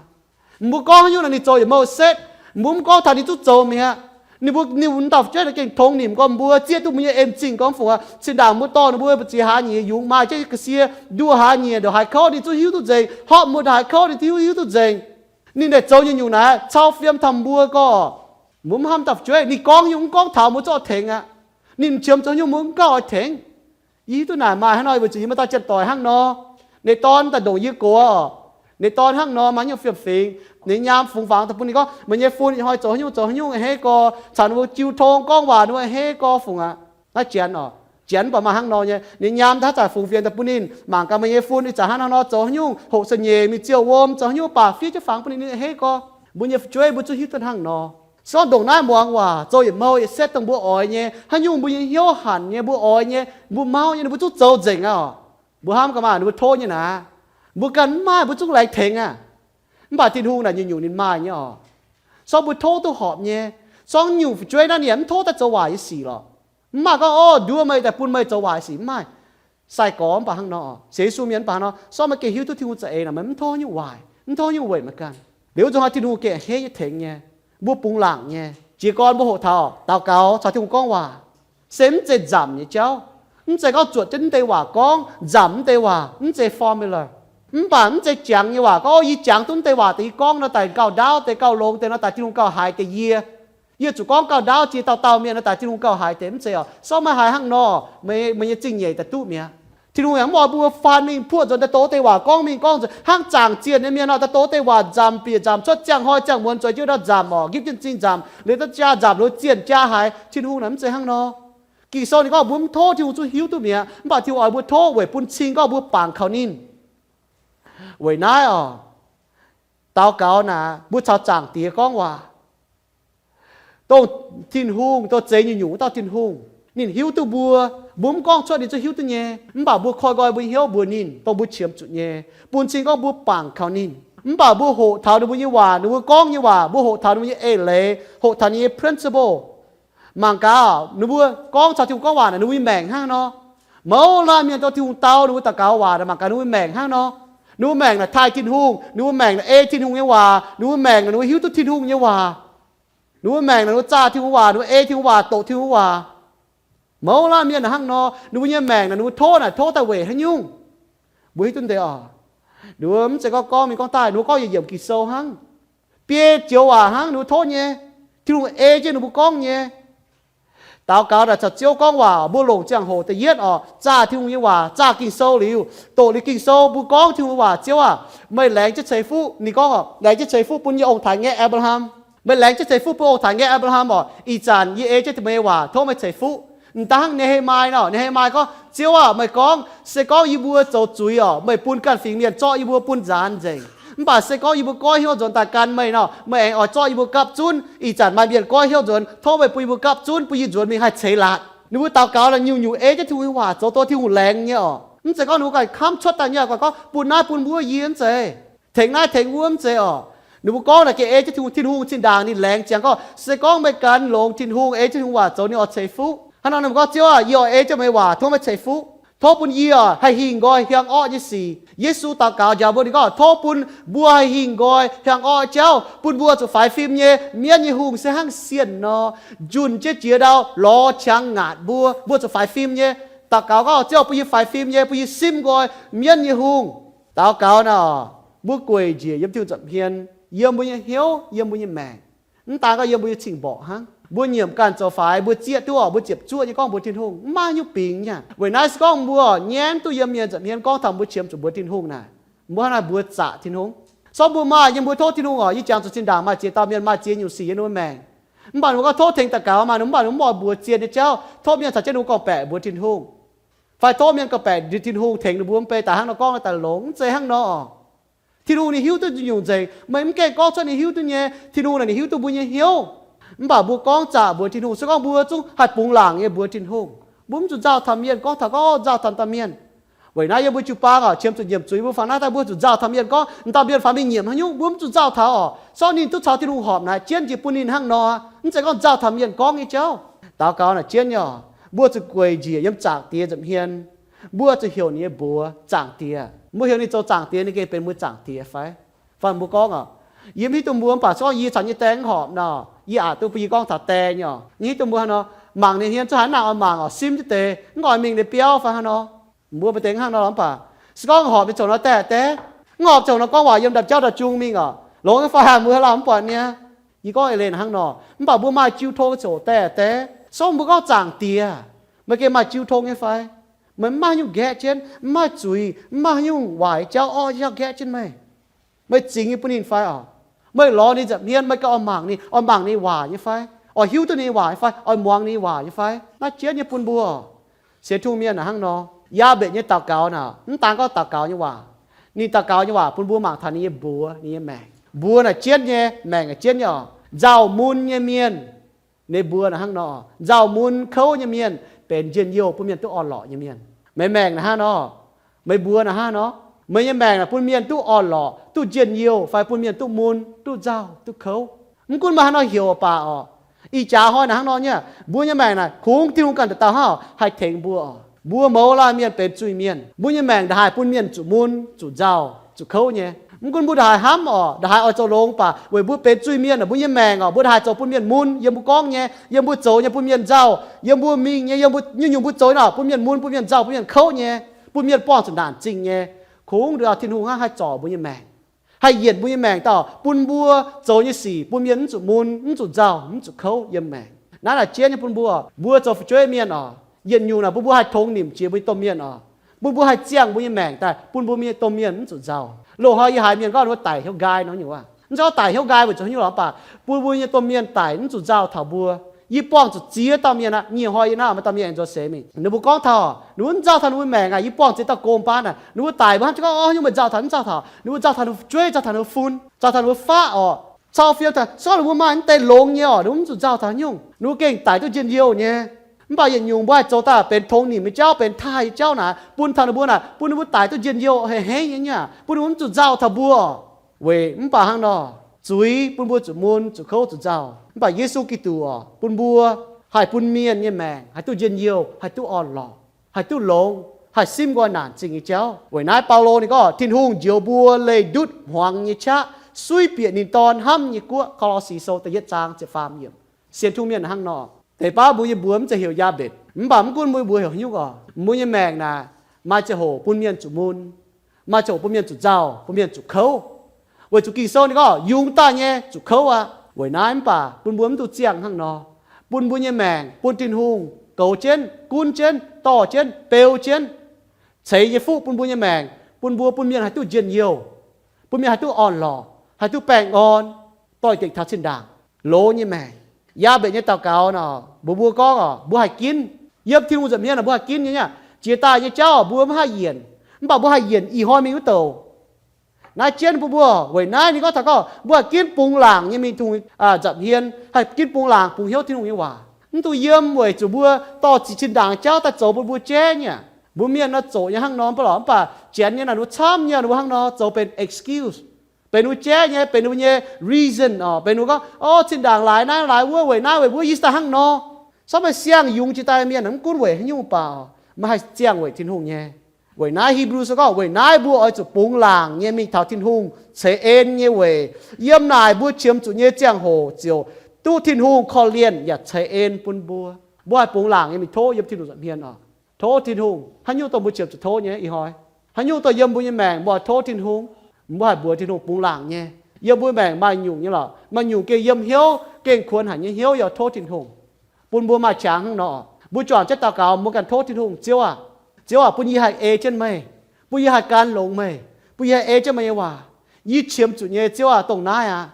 Mbuo gorngv haaix nyungc naaic ninh zoux yietc mouh setv. Mbuo mv gorngv taux ninh zungv zoux mi'aqv. Ninh mbuo, ninh dauh fu'jueiv naaic gengh tongx nimc gorx mbuo, zieqv duqv mbuo nyei en zingh gorx mv fungc aqv. Zinh ndaangc mbuo dorh ninh mbuo mbu'ziex hlaax nyiex yungz maaih jienv ga'sie nduoh hlaax nyiex ndongc haaix kouv ninh zungv hiuv duqv nzengc, horpc muoz ndongc haaix kouv ninh zungv hiuv, hiuv duqv nzengc. Ninh daaih zoux nyungc-nyungc naaic cau fiem taux mbuo gorx. Mbuo mv hnamv dauh fu'jueiv, ninh gorngv nyungc mv gorngv taux mbuo zungv oix tengx aqv. Ninh qiemx zoux nyungc mbuo mv gauh oix tengx. Yie hiuv duqv naaic maaih hnangv nor, weic zuqc yie maaih dauh janx-doic hnangv nor. Ninh dorn daaih ndongc yie gox oc. Ninh dorn hnangv nor maaih nyungc fiem-fingx. Ninh nyaam fungx fangx daaih bun ninh gorngv, meih nyei fun ih hnoi zoux haaix nyungv, zoux haaix nyungc a'hneiv gorx, caux ninh mbuo jiu tong gorngv waac ninh mbuo a'hneiv gorx fungc aqv. Naaiv janx oc, janx mv baac maaih hnangv nor nyei. Ninh nyaam daaih haaix zanc fungx fienx daaih bun ninh mangc gaax, meih nyei fun ih zanc hnangv nor zoux haaix nyungc, hoqc sa'nyeic, mingh ziouc wuom, zoux haaix nyungc baac fiev jienv fangx bun ninh a'hneiv gorx. Mbuo nyei fu'jueiv mbuo zungv hiuv duqv hnangv nor. Se gorngv ndongc naaiv muangx waac, zoux yietc mouh yietc setv dongh mbuo oix nyei, haaix nyungc mbuo nyei hnyouv hanc nyei, mbuo oix nyei, mbuo mau nyei, ninh mbuo zungv zoux nzengc aqv oc. Mbuo hnamv gaax maah, ninh mbuo tov nyei naaic, mbuo ganh mv maaih, mbuo zungv laengz tengx aqv. Mv baac Tin-Hungh naaic nyungc-nyungc ninh maaih nyei oc. Se gorngv mbuo tov duqv horpc nyei, se gorngv nyungc fu'jueiv naaiv ninh yaac mv tov daaih zoux waaic nyei sic lorqc. Mv maaih gorngv, o, nduov meih daaih bun meih zoux waaic sic, mv maaih. Sai-gorx mv baac hnangv nor, sienx Yesu mienh mv baac hnangv nor. Se gorngv meih gengh hiuv duqv Tin-Hungh za'eix naaic, meih mv tov nyungc waaic, mv tov nyungc weic meih ganh. Liuz wuov nzunc hnoi Tin-Hungh gengh a'hneiv nyei tengx nyei. Mbuo bungx laangc nyei. Jiez gorn mbuo hoqc taux daux gaux caux Tin-Hungh gorngv waac, se mv zeiz nzamc nyei jauv. Mv zeiz gorngv zuotc jienv mv deix waac gorngv nzamc mv deix waac, mv zeiz formula. Mv baac mv zeiz jangx nyei waac gorngv, O, yie jangx duqv mv deix waac deix yie gorngv nor daaih gauh ndaauv deix, gauh longx deix nor daaih Tin-Hungh gauh haiz deix yie. Yie zuqc gorngv gauh ndaauv jiex dauh dauh mienh nor daaih Tin-Hungh gauh haiz deix, mv zeiz oc. Sorng meih haiz hnangv nor, meih nyei zingh nyeic daaih duqv mi'aqv. Tin-Hungh yaac mv oix mbuo faan mingh puoqv nzuonx daaih doz deix waac gorngv mingh gorngv nzuonx hnangv zaangc zienh nyei mienh nor, daaih doz deix waac nzamc bieqc nzamc cuotv ziangh hnoi ziangh muonz zueiz jienv ndau nzamc oc, nqipv jienv zingh nzamc, liuz daaih jaa nzamc, liuz zienh jaa haiz. Tin-Hungh naaic mv zeiz hnangv nor. Ging-Sou ninh gorngv mbuo mv tov Tin-Hungh zungv hiuv duqv mi'aqv, mv baac Tin-Hungh oix mbuo tov weic bun cing gorngv mbuo bangc kaux ninh. Weic naaiv oc, daux gaux naaic mbuo caux Zaangc Diex gorngv waac, dongh Tin-Hungh, dongh zeix nyungc-nyungc wuov dauh Tin-Hungh. Ninh hiuv duqv mbuo. Mbuo mv gorngv cuotv ninh zungv hiuv duqv nyei, mv baac mbuo koi nqoi mbuo nyei hnyouv mbuox ninh, dongh mbuo qiemx zuqc nyei, bun cing gorngv mbuo bangc kaux ninh. Mv baac mbuo hoqc taux ninh mbuo nyei waac, ninh mbuo gorngv nyei waac, mbuo hoqc taux ninh mbuo nyei eix leiz, hoqc taux ninh nyei principle. Mangc gaax, ninh mbuo gorngv caux Tin-Hungh gorngv waac naaic, ninh mbuo nyei maengc hnangv nor. Mouz laanh mienh dongh Tin-Hungh dau ninh mbuo daux gaux waac naaic, mangc gaax ninh mbuo maengc hnangv nor. Ninh mbuo maengc naaic taaih Tin-Hungh, ninh mbuo maengc naaic ei Tin-Hungh nyei waac, ninh mbuo maengc naaic ninh mbuo hiuv duqv Tin-Hungh nyei waac. Ninh mbuo maengc naaic ninh mbuo zaah Tin-Hungh waac, ninh mbuo ei Tin-Hungh waac, doqc Tin-Hungh waac. Mouz laanh mienh naaic hnangv nor, ninh mbuo nyei maengc naaic ninh mbuo tov naaic tov daaih weic haaix nyungc? Mbuo hiuv duqv deix oc. Ninh mbuo mv zeiz gorngv gorngv mingh gorngv daaih, ninh mbuo gorngv yietc yiemc Ging-Sou hnangv. Biei joux waac hnangv ninh mbuo tov nyei. Tin-Hungh ei jienv ninh mbuo gorngv nyei. Daux gaux naaic caux Ziouv gorngv waac, mbuo longc ziangh hoc da'yietv oc, zaah Tin-Hungh nyei waac, zaah Ging-Sou liuz, doqc liuz Ging-Sou mbuo gorngv Tin-Hungh waac, Ziouv aah, meih laengz jienv ceix fuqv, ninh gorngv oc, laengz jienv ceix fuqv bun yie ong-taaix ngaeqv Apc^laa^ham. Meih laengz jienv ceix fuqv bun ong-taaix ngaeqv Apc^laa^ham oc. Ih zanc yie ei jienv meih nyei waac, tov meih ceix fuqv. M'daaih hnangv Ne^he^mai nor, Ne^he^mai gorngv, Ziouv aah, meih gorngv, se gorngv yie mbuo zoux zuiz oc, meih bun ganh fingx mienh zorqv yie mbuo bun nzaanx nzengc. Mv baac se gorngv yie mbuo goiv hnyouv nzuonx daaih gan meih nor, meih aengx oix zorqv yie mbuo gapv zunv. Ih zanc maaih mienh goiv hnyouv nzuonx, tov meih bun yie mbuo gapv zunv, bun yie nzuonx mingh haih ceix laatc. Ninh mbuo daux gaux naaic nyungc-nyungc ei jienv Tin-Hungh nyei waac zoux dongh Tin-Hungh laengz nyei oc. Mv zeiz gorngv ninh mbuo ganh kamv cuotv daaih nyei, gorngv bun naaiv bun wuov yie mv zeiz, tengx naaiv tengx wuov mv zeiz oc. Ninh mbuo gorngv naaic gengh ei jienv Tin-Hungh, Tin-Hungh zinh ndaangc ninh laengz ziangx gorngv, se gorngv meih gan longx Tin-Hungh, ei jienv Tin-Hungh waac zoux, ninh oix ceix fuqv. Hnangv nor ninh mbuo gorngv, Ziouv aah, yie oix ei jienv meih waac, tov meih ceix fuqv. Tov bun yie oc haih hingh nqoi hiaang orqv nyei sic. Yesu daux gaux njaaux mbuo, ninh gorngv, Tov bun mbuo haih hingh nqoi hiaang orqv jauv, bun mbuo zuqc faix fim nyei. Mienv nyei hungh se hnangv sienh nor, njunh jienv jiex ndau lorz qangx ngaatc mbuo. Mbuo zuqc faix fim nyei. Daux gaux gorngv, Ziouv, bun yie faix fim nyei, bun yie simv nqoi mienv nyei hungh. Daux gaux naaic, mbuo gueic njiec yiem Tin-Hungh nza'hmien, yiem mbuo nyei hnyouv, yiem mbuo nyei maengc. Mv daan gorngv yiem mbuo nyei cing-mborqc hnangv. Mbuo nyiemc ganh zoux faix, mbuo zieqv duqv oc, mbuo ziepc zuoqv nyei gorngv mbuox Tin-Hungh, mv maaih haaix nyungc bingx nyei. Weic naaiv se gorngv mbuo nyienv duqv yiem mienh nza'hmien gorngv taux mbuo qiemx zuqc mbuox Tin-Hungh naaic, mbuo hnangv naaiv mbuo zaqc Tin-Hungh. Sorng mbuo maaih nyei, mbuo tov Tin-Hungh oc. Yie jangx zuqc zinh ndaangc maaih ziex dauh mienh maaih ziex nyungc sic yie ninh mbuo maengc. Mv baac ninh mbuo gorngv tov tengx daux gaux maaih, mv baac ninh mbuo mv oix mbuox zien nyei jauv, tov mienh caux jienv ninh mbuo gorngv-baeqc mbuox Tin-Hungh, fai tov mienh gorngv-baeqc Tin-Hungh tengx ninh mbuo mv bei daaih hnangv nor gorngv daaih longx. Mv zeiz hnangv nor. Tin-Hungh ninh hiuv duqv nyungc-nyungc nzengc. Meih mv gaengh gorngv cuotv ninh hiuv duqv nyei. Tin-Hungh naaic ninh hiuv duqv mbuo nyei hnyouv. Mv baac mbuo gorngv zaqc mbuox Tin-Hungh, se gorngv mbuo zungv haih bungx laangc nyei mbuox Tin-Hungh. Mbuo mv zuqc nzauh taux mienh gorngv taux gorngv nzauh taux dauh mienh. Weic naaiv yiem mbuo jiu-baang oc, qiemx zuqc nyiemc zuiz mbuo faaux naaiv daaih mbuo zuqc nzauh taux mienh gorngv, dauh mienh faaux mingh nyiemc haaix nyungc, mbuo mv zuqc nzauh taux oc. Sorng ninh duqv caux Tin-Hungh horpc naaic jienv jiex bun ninh hnangv nor, mv zeiz gorngv nzauh taux mienh gorngv nyei jauv. Daux gaux naaic jienv nyei oc. Mbuo zuqc gueic njiec yiem Zaangc Diex nza'hmien. Mbuo zuqc heuc ninh nyei mbuox Zaangc Diex. Mbuo heuc ninh zoux Zaangc Diex, ninh gengh benx mbuo Zaangc Diex fai? Fai mbuo gorngv oc, yie mv hiuv duqv mbuo, mv baac se gorngv yie caux nyei die mv horpc nor, yie aqc duqv bun yie gorngv taux die nyei oc. Yie hiuv duqv mbuo hnangv nor, mangc ninh hmien zungv haaix nangc oix mangc oc, simv jienv deix, mv oix mingh ninh biauv fai hnangv nor. Mbuo maaih deix hnangv nor mv baac, se gorngv horpc nyei zoux nor die die, mv horpc zoux nor gorngv waac yiem ndau-jauv ndau-jung mingh oc, longx nyei fai? Mbuo hlauv mv buatc nyei. Yie gorngv eix leiz hnangv nor, mv baac mbuo maaih jiu tong zoux die die. Sorng mbuo gorngv Zaangc Diex, meih gengh maaih jiu tong nyei fai? Meih mv maaih haaix nyungc nqaeqv jienv, mv maaih zuiz, mv maaih haaix nyungc waaic jauv orqv jauv nqaeqv jienv meih. Meih zingx nyei bun ninh fai oc? Meih lorz ninh nza'hmien, meih ganh oix mangc ninh, oix mangc ninh waac nyei fai? Oix hiuv duqv ninh waac nyei fai? Oix muangx ninh waac nyei fai? Naaiv jienv nyei bun mbuo. Sienx Tin-Hungh mienh naaic hnangv nor, Yaabetc nyei daux gaux naaic mv daan gorngv daux gaux nyei waac. Ninh daux gaux nyei waac bun mbuo mangc taux ninh nyei mbuox, ninh nyei maengc. Mbuox naaic jienv nyei, maengc naaic jienv nyei oc. Nzauh mun nyei mienh, ninh mbuox naaic hnangv nor, nzauh mun kouv nyei mienh benx njien-youh bun mienh duqv orn-lorqc nyei mienh. Meih maengc naaic hnangv nor, meih mbuox naaic hnangv nor, meih nyei maengc naaic bun mienh duqv orn-lorqc, duqv njien-youh, fai bun mienh duqv mun, duqv nzauh, duqv kouv. Mv gunv meih haaix nor heuc baac oc, ih jaax hnoi naaic hnangv nor nyei, mbuo nyei maengc naaic kungx Tin-Hungh ganh dauh dauh hnangv haih tengx mbuo oc. Mbuo mouz laanh mienh benx zuiz-mienh, mbuo nyei maengc naaic haih bun mienh zuqc mun, zuqc nzauh, zuqc kouv nyei. Mv gunv mbuo ndongc haaix hnamv oc, ndongc haaix oix zoux longx, mv baac weic mbuo benx zuiz-mienh, mbuo nyei maengc oc, mbuo ndongc haaix zoux bun mienh mun, yiem mbuo gorngv nyei, yiem mbuo zoux nyei bun mienh nzauh, yiem mbuo mingh nyei, yiem mbuo nyungc-nyungc mbuo zoux nor, bun mienh mun, bun mienh nzauh, bun mienh kouv nyei, bun mienh buangh zuqc naanc zingh nyei. Kungx ndongc Tin-Hungh hnangv haih zorc mbuo nyei maengc, haih yienc mbuo nyei maengc dauh, bun mbuo zoux nyei sic bun mienh mv zuqc mun, mv zuqc nzauh, mv zuqc kouv yiem maengc. Naaiv naaic jienv nyei bun mbuo, mbuo zoux fu'jueiv mienh oc, yietc nyungc naaic bun mbuo haih tongx nimc jiex mbuo nyei domh mienh oc, bun mbuo haih ziangh mbuo nyei maengc daaih, bun mbuo nyei domh mienh mv zuqc nzauh. Loz-hnoi yie haiz mienh gorngv ninh mbuo daic hnyouv nqaai nor nyungc wuov. Mv zeiz gorngv daic hnyouv nqaai weic zuqc haaix nyungc lorqc, mv baac bun mbuo nyei domh mienh daic mv zuqc nzauh taux mbuo. Yie buangh zuqc ziex dauh mienh aqv, nyei hnoi yie naaiv maaih dauh mienh zoux seix mingh, ninh mbuo gorngv taux ninh mbuo mv nzauh taux ninh mbuo maengc aqv. Yie buangh ziex dauh gomh baan aqv, ninh mbuo daic mbuo hnangv jiex gorngv, o, hnyouv meih nzauh taux, mv nzauh taux, ninh mbuo nzauh taux ninh mbuo fu'jueiv, nzauh taux ninh mbuo fun, nzauh taux ninh mbuo faqv oc, cau fiem taux, se gorngv ninh mbuo maaih mv deix longx nyei oc, ninh mbuo mv zuqc nzauh taux haaix nyungc, ninh mbuo gengh daic duqv njien-youh nyei. Mv baac yietc nyungc mbuo haih zoux daaih benx tongx nimc nyei jauv, benx taaih nyei jauv naaic, bun taux ninh mbuo naaic, bun ninh mbuo daic duqv njien-youh hei hengv nyei, bun ninh mbuo mv zuqc nzauh taux mbuo oc. Weic mv baac hnangv nor, zuiz bun mbuo zuqc mun, zuqc kouv, zuqc nzauh. Mv baac Yesu Giduc oc, bun mbuo haih bun mienh nyei maengc haih duqv njien-youh, haih duqv orn-lorqc, haih duqv longx, haih simv nqoi naanc zingh nyei jauv. Weic naaiv Baulo ninh gorngv, Tin-Hungh njoux mbuo leih ndutv hmuangx nyei qaqv, suiv bieqc ninh Dorn hnamv nyei guoqv. Ko^lo^si Sou da'yietv zaang ziepc faam yiemc. Sienx Tin-Hungh mienh hnangv nor, deix baav mbuo nyei mbuox mv zeiz heuc Yaabetc, mv baac mv gunv mbuo nyei mbuox heuc haaix nyungc oc, mbuo nyei maengc naaic maaih ziangh hoc bun mienh zuqc mun, maaih ziangh hoc bun mienh zuqc nzauh, bun mienh zuqc kouv. Weic zuqc Ging-Sou ninh gorngv, yungz daaih nyei zuqc kouv aqv. Weic naaiv mv baac bun mbuo mv dungx ziangh hnangv nor, bun mbuo nyei maengc bun Tin-Hungh goux jienv, gunv jienv, dorh jienv, beu jienv, ceix nyei fuqv bun mbuo nyei maengc, bun mbuo bun mienh haih duqv njien-youh, bun mienh haih duqv orn-lorqc, haih duqv baengh orn, doix-dekc taux zinh ndaangc, loz nyei maengc. Yaabetc nyei daux gaux nor, mbuox mbuo gorngv oc, mbuo haih ginv. Yiem Tin-Hungh nza'hmien mbuo haih ginv nyei aqv. Jiex daaih nyei jauv mbuo mv haih yienc, mv baac mbuo haih yienc ih hnoi mingh wuov douc. Naaiv jienv bun mbuo, weic naaiv ninh gorngv taux gorngv mbuo haih ginv bungx laangc nyei mingh Tin-Hungh nza'hmien, haih ginv bungx laangc bungx hnyouv Tin-Hungh nyei waac. Mv dungx yiem weic zuqc mbuo dorh zinh ndaangc jauv daaih zoux bun mbuo jaiv nyei. Mbuo mienh nor zoqc nyei hnangv nor mv baac lorqc, mv baac janx nyei naaic ninh mbuo camv nyei, ninh mbuo hnangv nor zoux benx excuse, benx ninh mbuo jaiv nyei, benx ninh mbuo nyei reason oc, benx ninh mbuo gorngv, o, zinh ndaangc laaix naaiv laaix wuov weic naaiv weic wuov yie daaih hnangv nor. Camv meih siang-yungz jiex daaih mienh mv gunv weic haaix nyungc baac meih haih ziangh weic Tin-Hungh nyei. Weic naaiv Hipv^lu Sou gorngv, weic naaiv mbuo oix zuqc bungx laangc nyei mingh taux Tin-Hungh ceix en nyei weic. Yiem naaic mbuo qiemx zuqc nyei ziangh hoc ziouc duqv Tin-Hungh korv-lienh yaac ceix en bun mbuo. Mbuo haih bungx laangc nyei mingh tov yiem Tin-Hungh nza'hmien oc. Tov Tin-Hungh. Haaix nyungc dongh mbuo qiemx zuqc tov nyei ih hnoi? Haaix nyungc dongh yiem mbuo nyei maengc mbuo oix tov Tin-Hungh? Mbuo haih mbuox Tin-Hungh bungx laangc nyei. Yiem mbuo maengc maaih nyungc nyei lorqc, maaih nyungc gengh yiem hnyouv, gengh kuonx haic nyei hnyouv yaac tov Tin-Hungh. Bun mbuo maaih qangx hnangv nor, mbuo juangc jienv daux gaux, mbuo ganh tov Tin-Hungh, Ziouv aac, Ziouv aac, bun yie haih ei jienv meih, bun yie haih gan longx meih, bun yie haih ei jienv meih nyei waac. Yie qiemx zuqc nyei Ziouv aac, dongh naaiv aqv.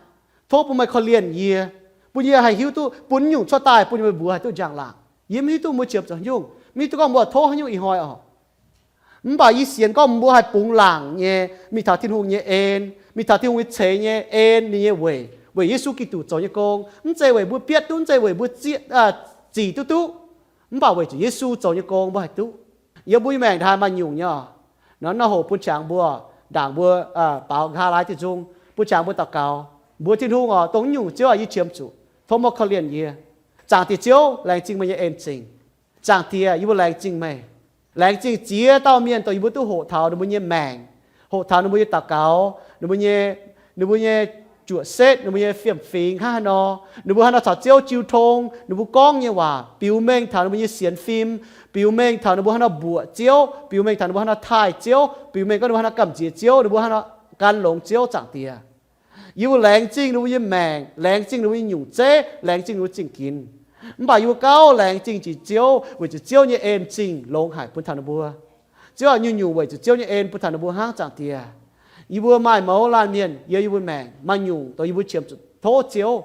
Tov bun meih korv-lienh yie, bun yie haih hiuv duqv bun nyungc cuotv daaih bun meih mbuox haih duqv njang-laangc. Yie mv hiuv duqv mbuo qiemx zuqc haaix nyungc, mv hiuv duqv gorngv mbuo tov haaix nyungc ih hnoi oc. Mv baac yie sienx gorngv mbuo haih bungx laangc nyei mingh taux Tin-Hungh nyei en, mingh taux Tin-Hungh nyei ceix nyei en, ninh nyei weic, weic Yesu Giduc zoux nyei gong. Mv zeiz weic mbuo bietv duqv, mv zeiz weic mbuo ziqc duqv duqv, mv baac weic zuqc Yesu zoux nyei gong mbuo haih duqv. Yiem mbuo nyei maengc ndaaih maaih nyungc nyei oc. Nor, nor hoc bun qangx mbuo, ndaangc mbuo baaux nqa'haav laaix diuh nzung, bun qangx mbuo daux gaux, mbuox Tin-Hungh oc, dongh nyungc Ziouv aac, yie qiemx zuqc, tov meih korv-lienh yie. Zaangc Diex Ziouv, laengz zingh meih nyei en-zingh. Zaangc Diex, yie mbuo laengz zingh meih. Laengz zingh ziex dauh mienh dongh yie mbuo duqv hoqc taux ninh mbuo nyei maengc, hoqc taux ninh mbuo nyei daux gaux, ninh mbuo nyei, ninh mbuo nyei juoqc setv, ninh mbuo nyei fiem-fingx hnangv haaix nor, ninh mbuo haaix nor caux Ziouv jiu tong, ninh mbuo gorngv nyei waac biux mengh taux ninh mbuo nyei sienx fim, biux mengh taux ninh mbuo haaix nor mbuoqc Ziouv, biux mengh taux ninh mbuo haaix nor taaih Ziouv, biux mengh gorngv ninh mbuo haaix nor gamh nziex Ziouv, ninh mbuo haaix nor gan longx Ziouv. Zaangc Diex, yie mbuo laengz zingh ninh mbuo nyei maengc, laengz zingh ninh mbuo nyei nyungc zeiv, laengz zingh ninh mbuo zingh ginx. Mv baac yie mbuo gauh laengz zingh jiex Ziouv weic zuqc Ziouv nyei en-zingh longx haic bun taux ninh mbuo. Ziouv aac, nyungc-nyungc weic zuqc Ziouv nyei en bun taux ninh mbuo hnangv. Zaangc Diex, yie mbuo maaih mouz laanh mienh yiem yie mbuo maengc, maaih nyungc dongh yie mbuo qiemx zuqc tov Ziouv,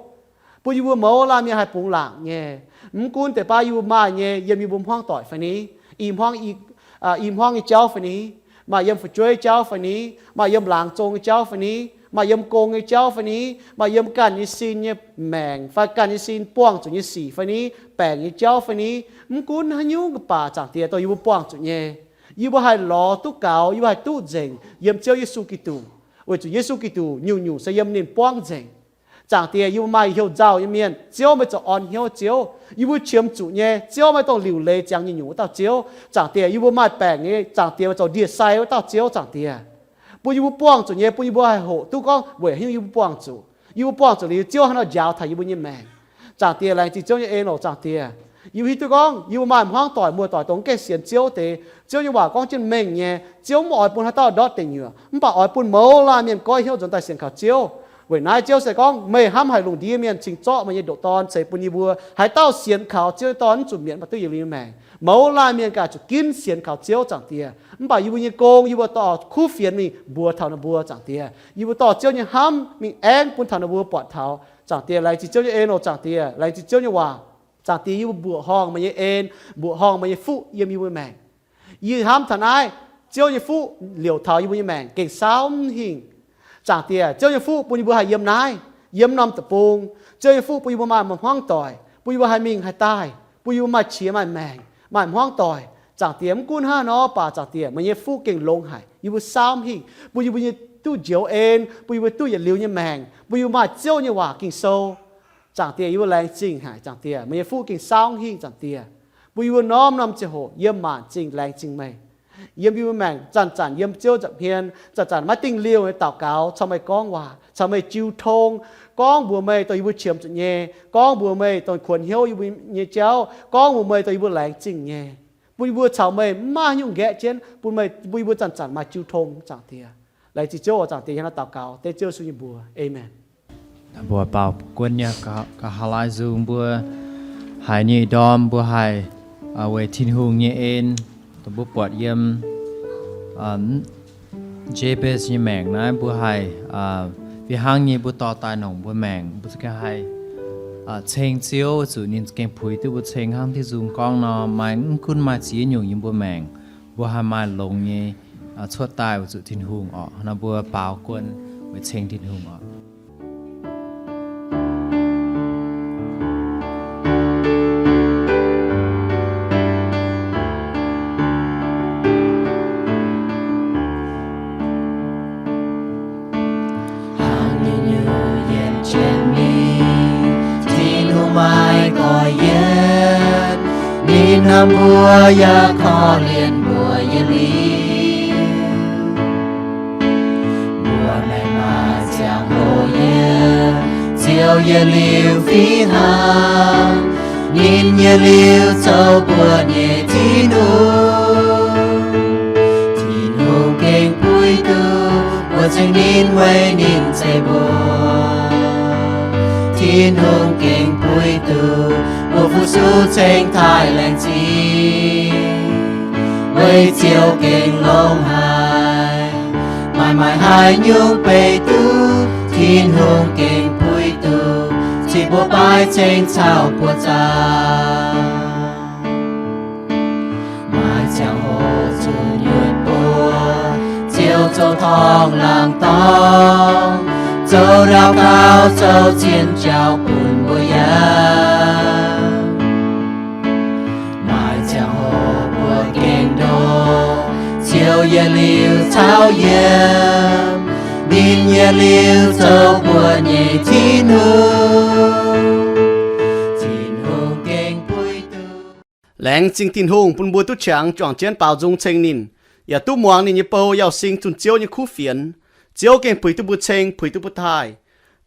bun yie mbuo mouz laanh mienh haih bungx laangc nyei. Mv gunv deix baav yie mbuo maaih nyei yiem yie mbuo hmuangv doic fai ni, i hmuangv, i hmuangv nyei jauv fai ni, maaih yiem fu'jueiv jauv fai ni, maaih yiem laangz zong nyei jauv fai ni, maaih yiem gong nyei jauv fai ni, maaih yiem ganh nyei sin nyei maengc fai ganh nyei sin buangh zuqc nyei sic fai ni, baengc nyei jauv fai ni, mv gunv haaix nyungc baac, Zaangc Diex, dongh yie mbuo buangh zuqc nyei, yie mbuo haih lorz duqv gaux, yie mbuo haih duqv nzengc yiem Ziouv Yesu Giduc, weic zuqc Yesu Giduc nyungc-nyungc se yiem ninh buangv nzengc. Zaangc Diex, yie mbuo maaih heuc nzauh nyei mienh, Ziouv meih zoux orn hnyouv Ziouv. Yie mbuo qiemx zuqc nyei, Ziouv meih dongh liuc leiz ziangx nyungc-nyungc wuov dauh Ziouv. Zaangc Diex, yie mbuo maaih baengc nyei, Zaangc Diex meih zoux ndie-sai wuov dauh Ziouv. Zaangc Diex, bun yie mbuo buangh zuqc nyei, bun yie mbuo haih hoqc duqv gorngv weic haaix nyungc yie mbuo buangh zuqc. Yie mbuo buangh zuqc liuz, Ziouv haaix nor njaaux taux yie mbuo nyei maengc. Zaangc Diex, laengz zingh Ziouv nyei en oc, Zaangc Diex. Yie mbuo hiuv duqv gorngv yie mbuo maaih hmuangv doic, muoz-doic dongh mv gaengh sienx Ziouv deix. Ziouv nyei waac gorngv jienv mengh nyei, Ziouv mv oix bun haaix dauh ndortv deic nyuoqc, mv baac oix bun mouz laanh mienh goiv hnyouv nzuonx daaih sienx kaux Ziouv. Weic naaiv Ziouv se gorngv, meih hnamv haic lungh ndiev mienh cingx zorqv meih nyei ndoqc Dorn ceix bun yie mbuo. Haaix dauh sienx kaux Ziouv nyei Dorn mv zuqc mietc, mv baac duqv yietc liuz nyei maengc. Mouz laanh mienh ganh zuqc ginv sienx kaux Ziouv, Zaangc Diex. Mv baac yie mbuo nyei gong, yie mbuo dorh kuv fienx mingh mbuox taux ninh mbuo, Zaangc Diex. Yie mbuo dorh Ziouv nyei hnamv mingh aengv bun taux ninh mbuo buatc taux. Zaangc Diex, laengz zingh Ziouv nyei en oc, Zaangc Diex. Laengz zingh Ziouv nyei waac. Zaangc Diex, yie mbuo mbuoqc horngh meih nyei en, mbuoqc horngh meih nyei fuqv yiem yie mbuo maengc. Yie hnamv taux naaiv, Ziouv nyei fuqv liouc taux yie mbuo nyei maengc gengh saauv mv hingh. Zaangc Diex, Ziouv nyei fuqv bun yie mbuo haih yiem naaiv, yiem norm deic-bung. Ziouv nyei fuqv bun yie mbuo maaih hmuangv doic, bun yie mbuo haih mingh haih daaih, bun yie mbuo maaih qiex maaih maengc, maaih hmuangv doic. Zaangc Diex, mv gunv hnangv nor, mv baac Zaangc Diex, meih nyei fuqv gengh longx haic, yie mbuo saauv mv hingh, bun yie mbuo nyei duqv njoux en, bun yie mbuo duqv yietc liuz nyei maengc, bun yie mbuo maaih Ziouv nyei waac Ging-Sou. Zaangc Diex, yie mbuo laengz zingh haic, Zaangc Diex, meih nyei fuqv gengh saauv mv hingh, Zaangc Diex, bun yie mbuo norm-norm ziangh hoc yiem maanc zingh laengz zingh meih. Yiem yie mbuo maengc zanc-zanc yiem Ziouv nza'hmien, zanc-zanc maiv dingh liouh nyei daux gaux caux meih gorngv waac, caux meih jiu tong, gorngv mbuox meih dongh yie mbuo qiemx zuqc nyei, gorngv mbuox meih dongh kuonx hnyouv yie mbuo nyei jauv, gorngv mbuox meih dongh yie mbuo laengz zingh nyei, bun yie mbuo caux meih mv maaih haaix nyungc nqaeqv jienv, bun meih, bun yie mbuo zanc-zanc maaih jiu tong, Zaangc Diex. Laengz zingh Ziouv oc, Zaangc Diex, yie hnangv naaiv daux gaux dengv Ziouv Yesu nyei mbuox. Aamen. Mbuo baaux guon nyei ga'haav laai nzung mbuo haiz nyei ih ndorm mbuo haih weic Tin-Hungh nyei en, dongh mbuo buatc yiem Jabez nyei maengc naaiv mbuo haih fih hnangv nyei mbuo dorh daaih nongc mbuo maengc, mbuo za'gengh haih ceng Ziouv weic zuqc ninh gengh puix duqv mbuo ceng hnangv Tin-Hungh gorngv nor, maaih, mv gunv maaih ziex nyungc yiem mbuo maengc, mbuo haih maaih longx nyei cuotv daaih weic zuqc Tin-Hungh oc. Nor mbuo baaux guon weic ceng Tin-Hungh oc. Hnangv nyungc-nyungc yietc jienv mingh, Tin-Hungh maiv goiv yienv, ninh hnamv mbuo yaac korv-lienh mbuo yietc liuz. Mbuo maiv maaih ziangh hoc yiem Ziouv yietc liuz fih hnangv, ninh yietc liuz zoux mbuo nyei Tin-Hungh. Tin-Hungh gengh puix duqv mbuo ceng ninh weic ninh zeiv mbuo. Tin-Hungh gengh puix duqv mbuo fu-sux ceng taaih laengz zingh, weic Ziouv gengh longx haic. Maaih maaih haaix nyungc beiv duqv, Tin-Hungh gengh puix duqv, cih mbuo baaix ceng caux buoz-zaux. Maaih ziangh hoc zuqc nyuonh buoz, Ziouv zoux torngv laangz dorngx, zoux ndau gaux, zoux zien jauv bun mbuo yaac. Maaih ziangh hoc mbuo gengh ndoqc, Ziouv yietc liuz caux yiem, ninh yietc liuz zoux mbuo nyei Tin-Hungh. Tin-Hungh gengh puix duqv. Laengz zingh Tin-Hungh bun mbuo duqv qangx juangc jienv baaux nzung ceng ninh, yaac duqv muangx ninh nyei bou yauh sing zunh Ziouv nyei kuv fienx. Ziouv gengh puix duqv mbuo ceng, puix duqv mbuo taaih.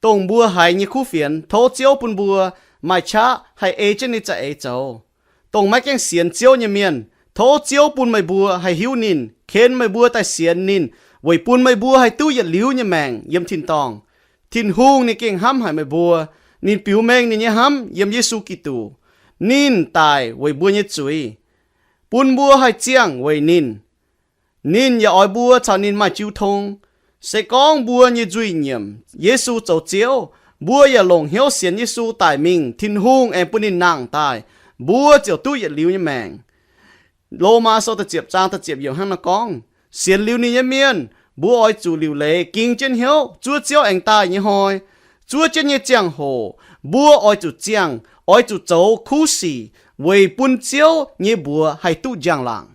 Dongh mbuo haiz nyei kuv fienx, tov Ziouv bun mbuo maaih qaqv haih ei jienv ninh za'eix zoux. Dongh maiv gaengh sienx Ziouv nyei mienh, tov Ziouv bun meih mbuo haih hiuv ninh, ken meih mbuo daaih sienx ninh, weic bun meih mbuo haih duqv yietc liuz nyei maengc yiem tin-dorngh. Tin-Hungh ninh gengh hnamv haic meih mbuo. Ninh biux mengh ninh nyei hnamv yiem Yesu Giduc. Ninh daic weic mbuo nyei zuiz. Bun mbuo haih ziangh weic ninh. Ninh yaac oix mbuo caux ninh maaih jiu tong. Se gorngv mbuo nyei nzuih nyiemc Yesu zoux Ziouv, mbuo yaac longc hnyouv sienx Yesu daic mingh, Tin-Hungh aengx bun ninh nangh daaih, mbuo ziouc duqv yietc liuz nyei maengc. Lomaa Sou da'ziepc zaang da'ziepc yiemc hnangv naaiv gorngv, sienx liuz ninh nyei mienh, mbuo oix zuqc liuc leiz ging jienv hnyouv zuov Ziouv aengx daaih nyei hnoi. Zuov jienv nyei ziangh hoc, mbuo oix zuqc ziangh, oix zuqc zoux kuv sic weic bun Ziouv nyei mbuox haih duqv njang-laangc.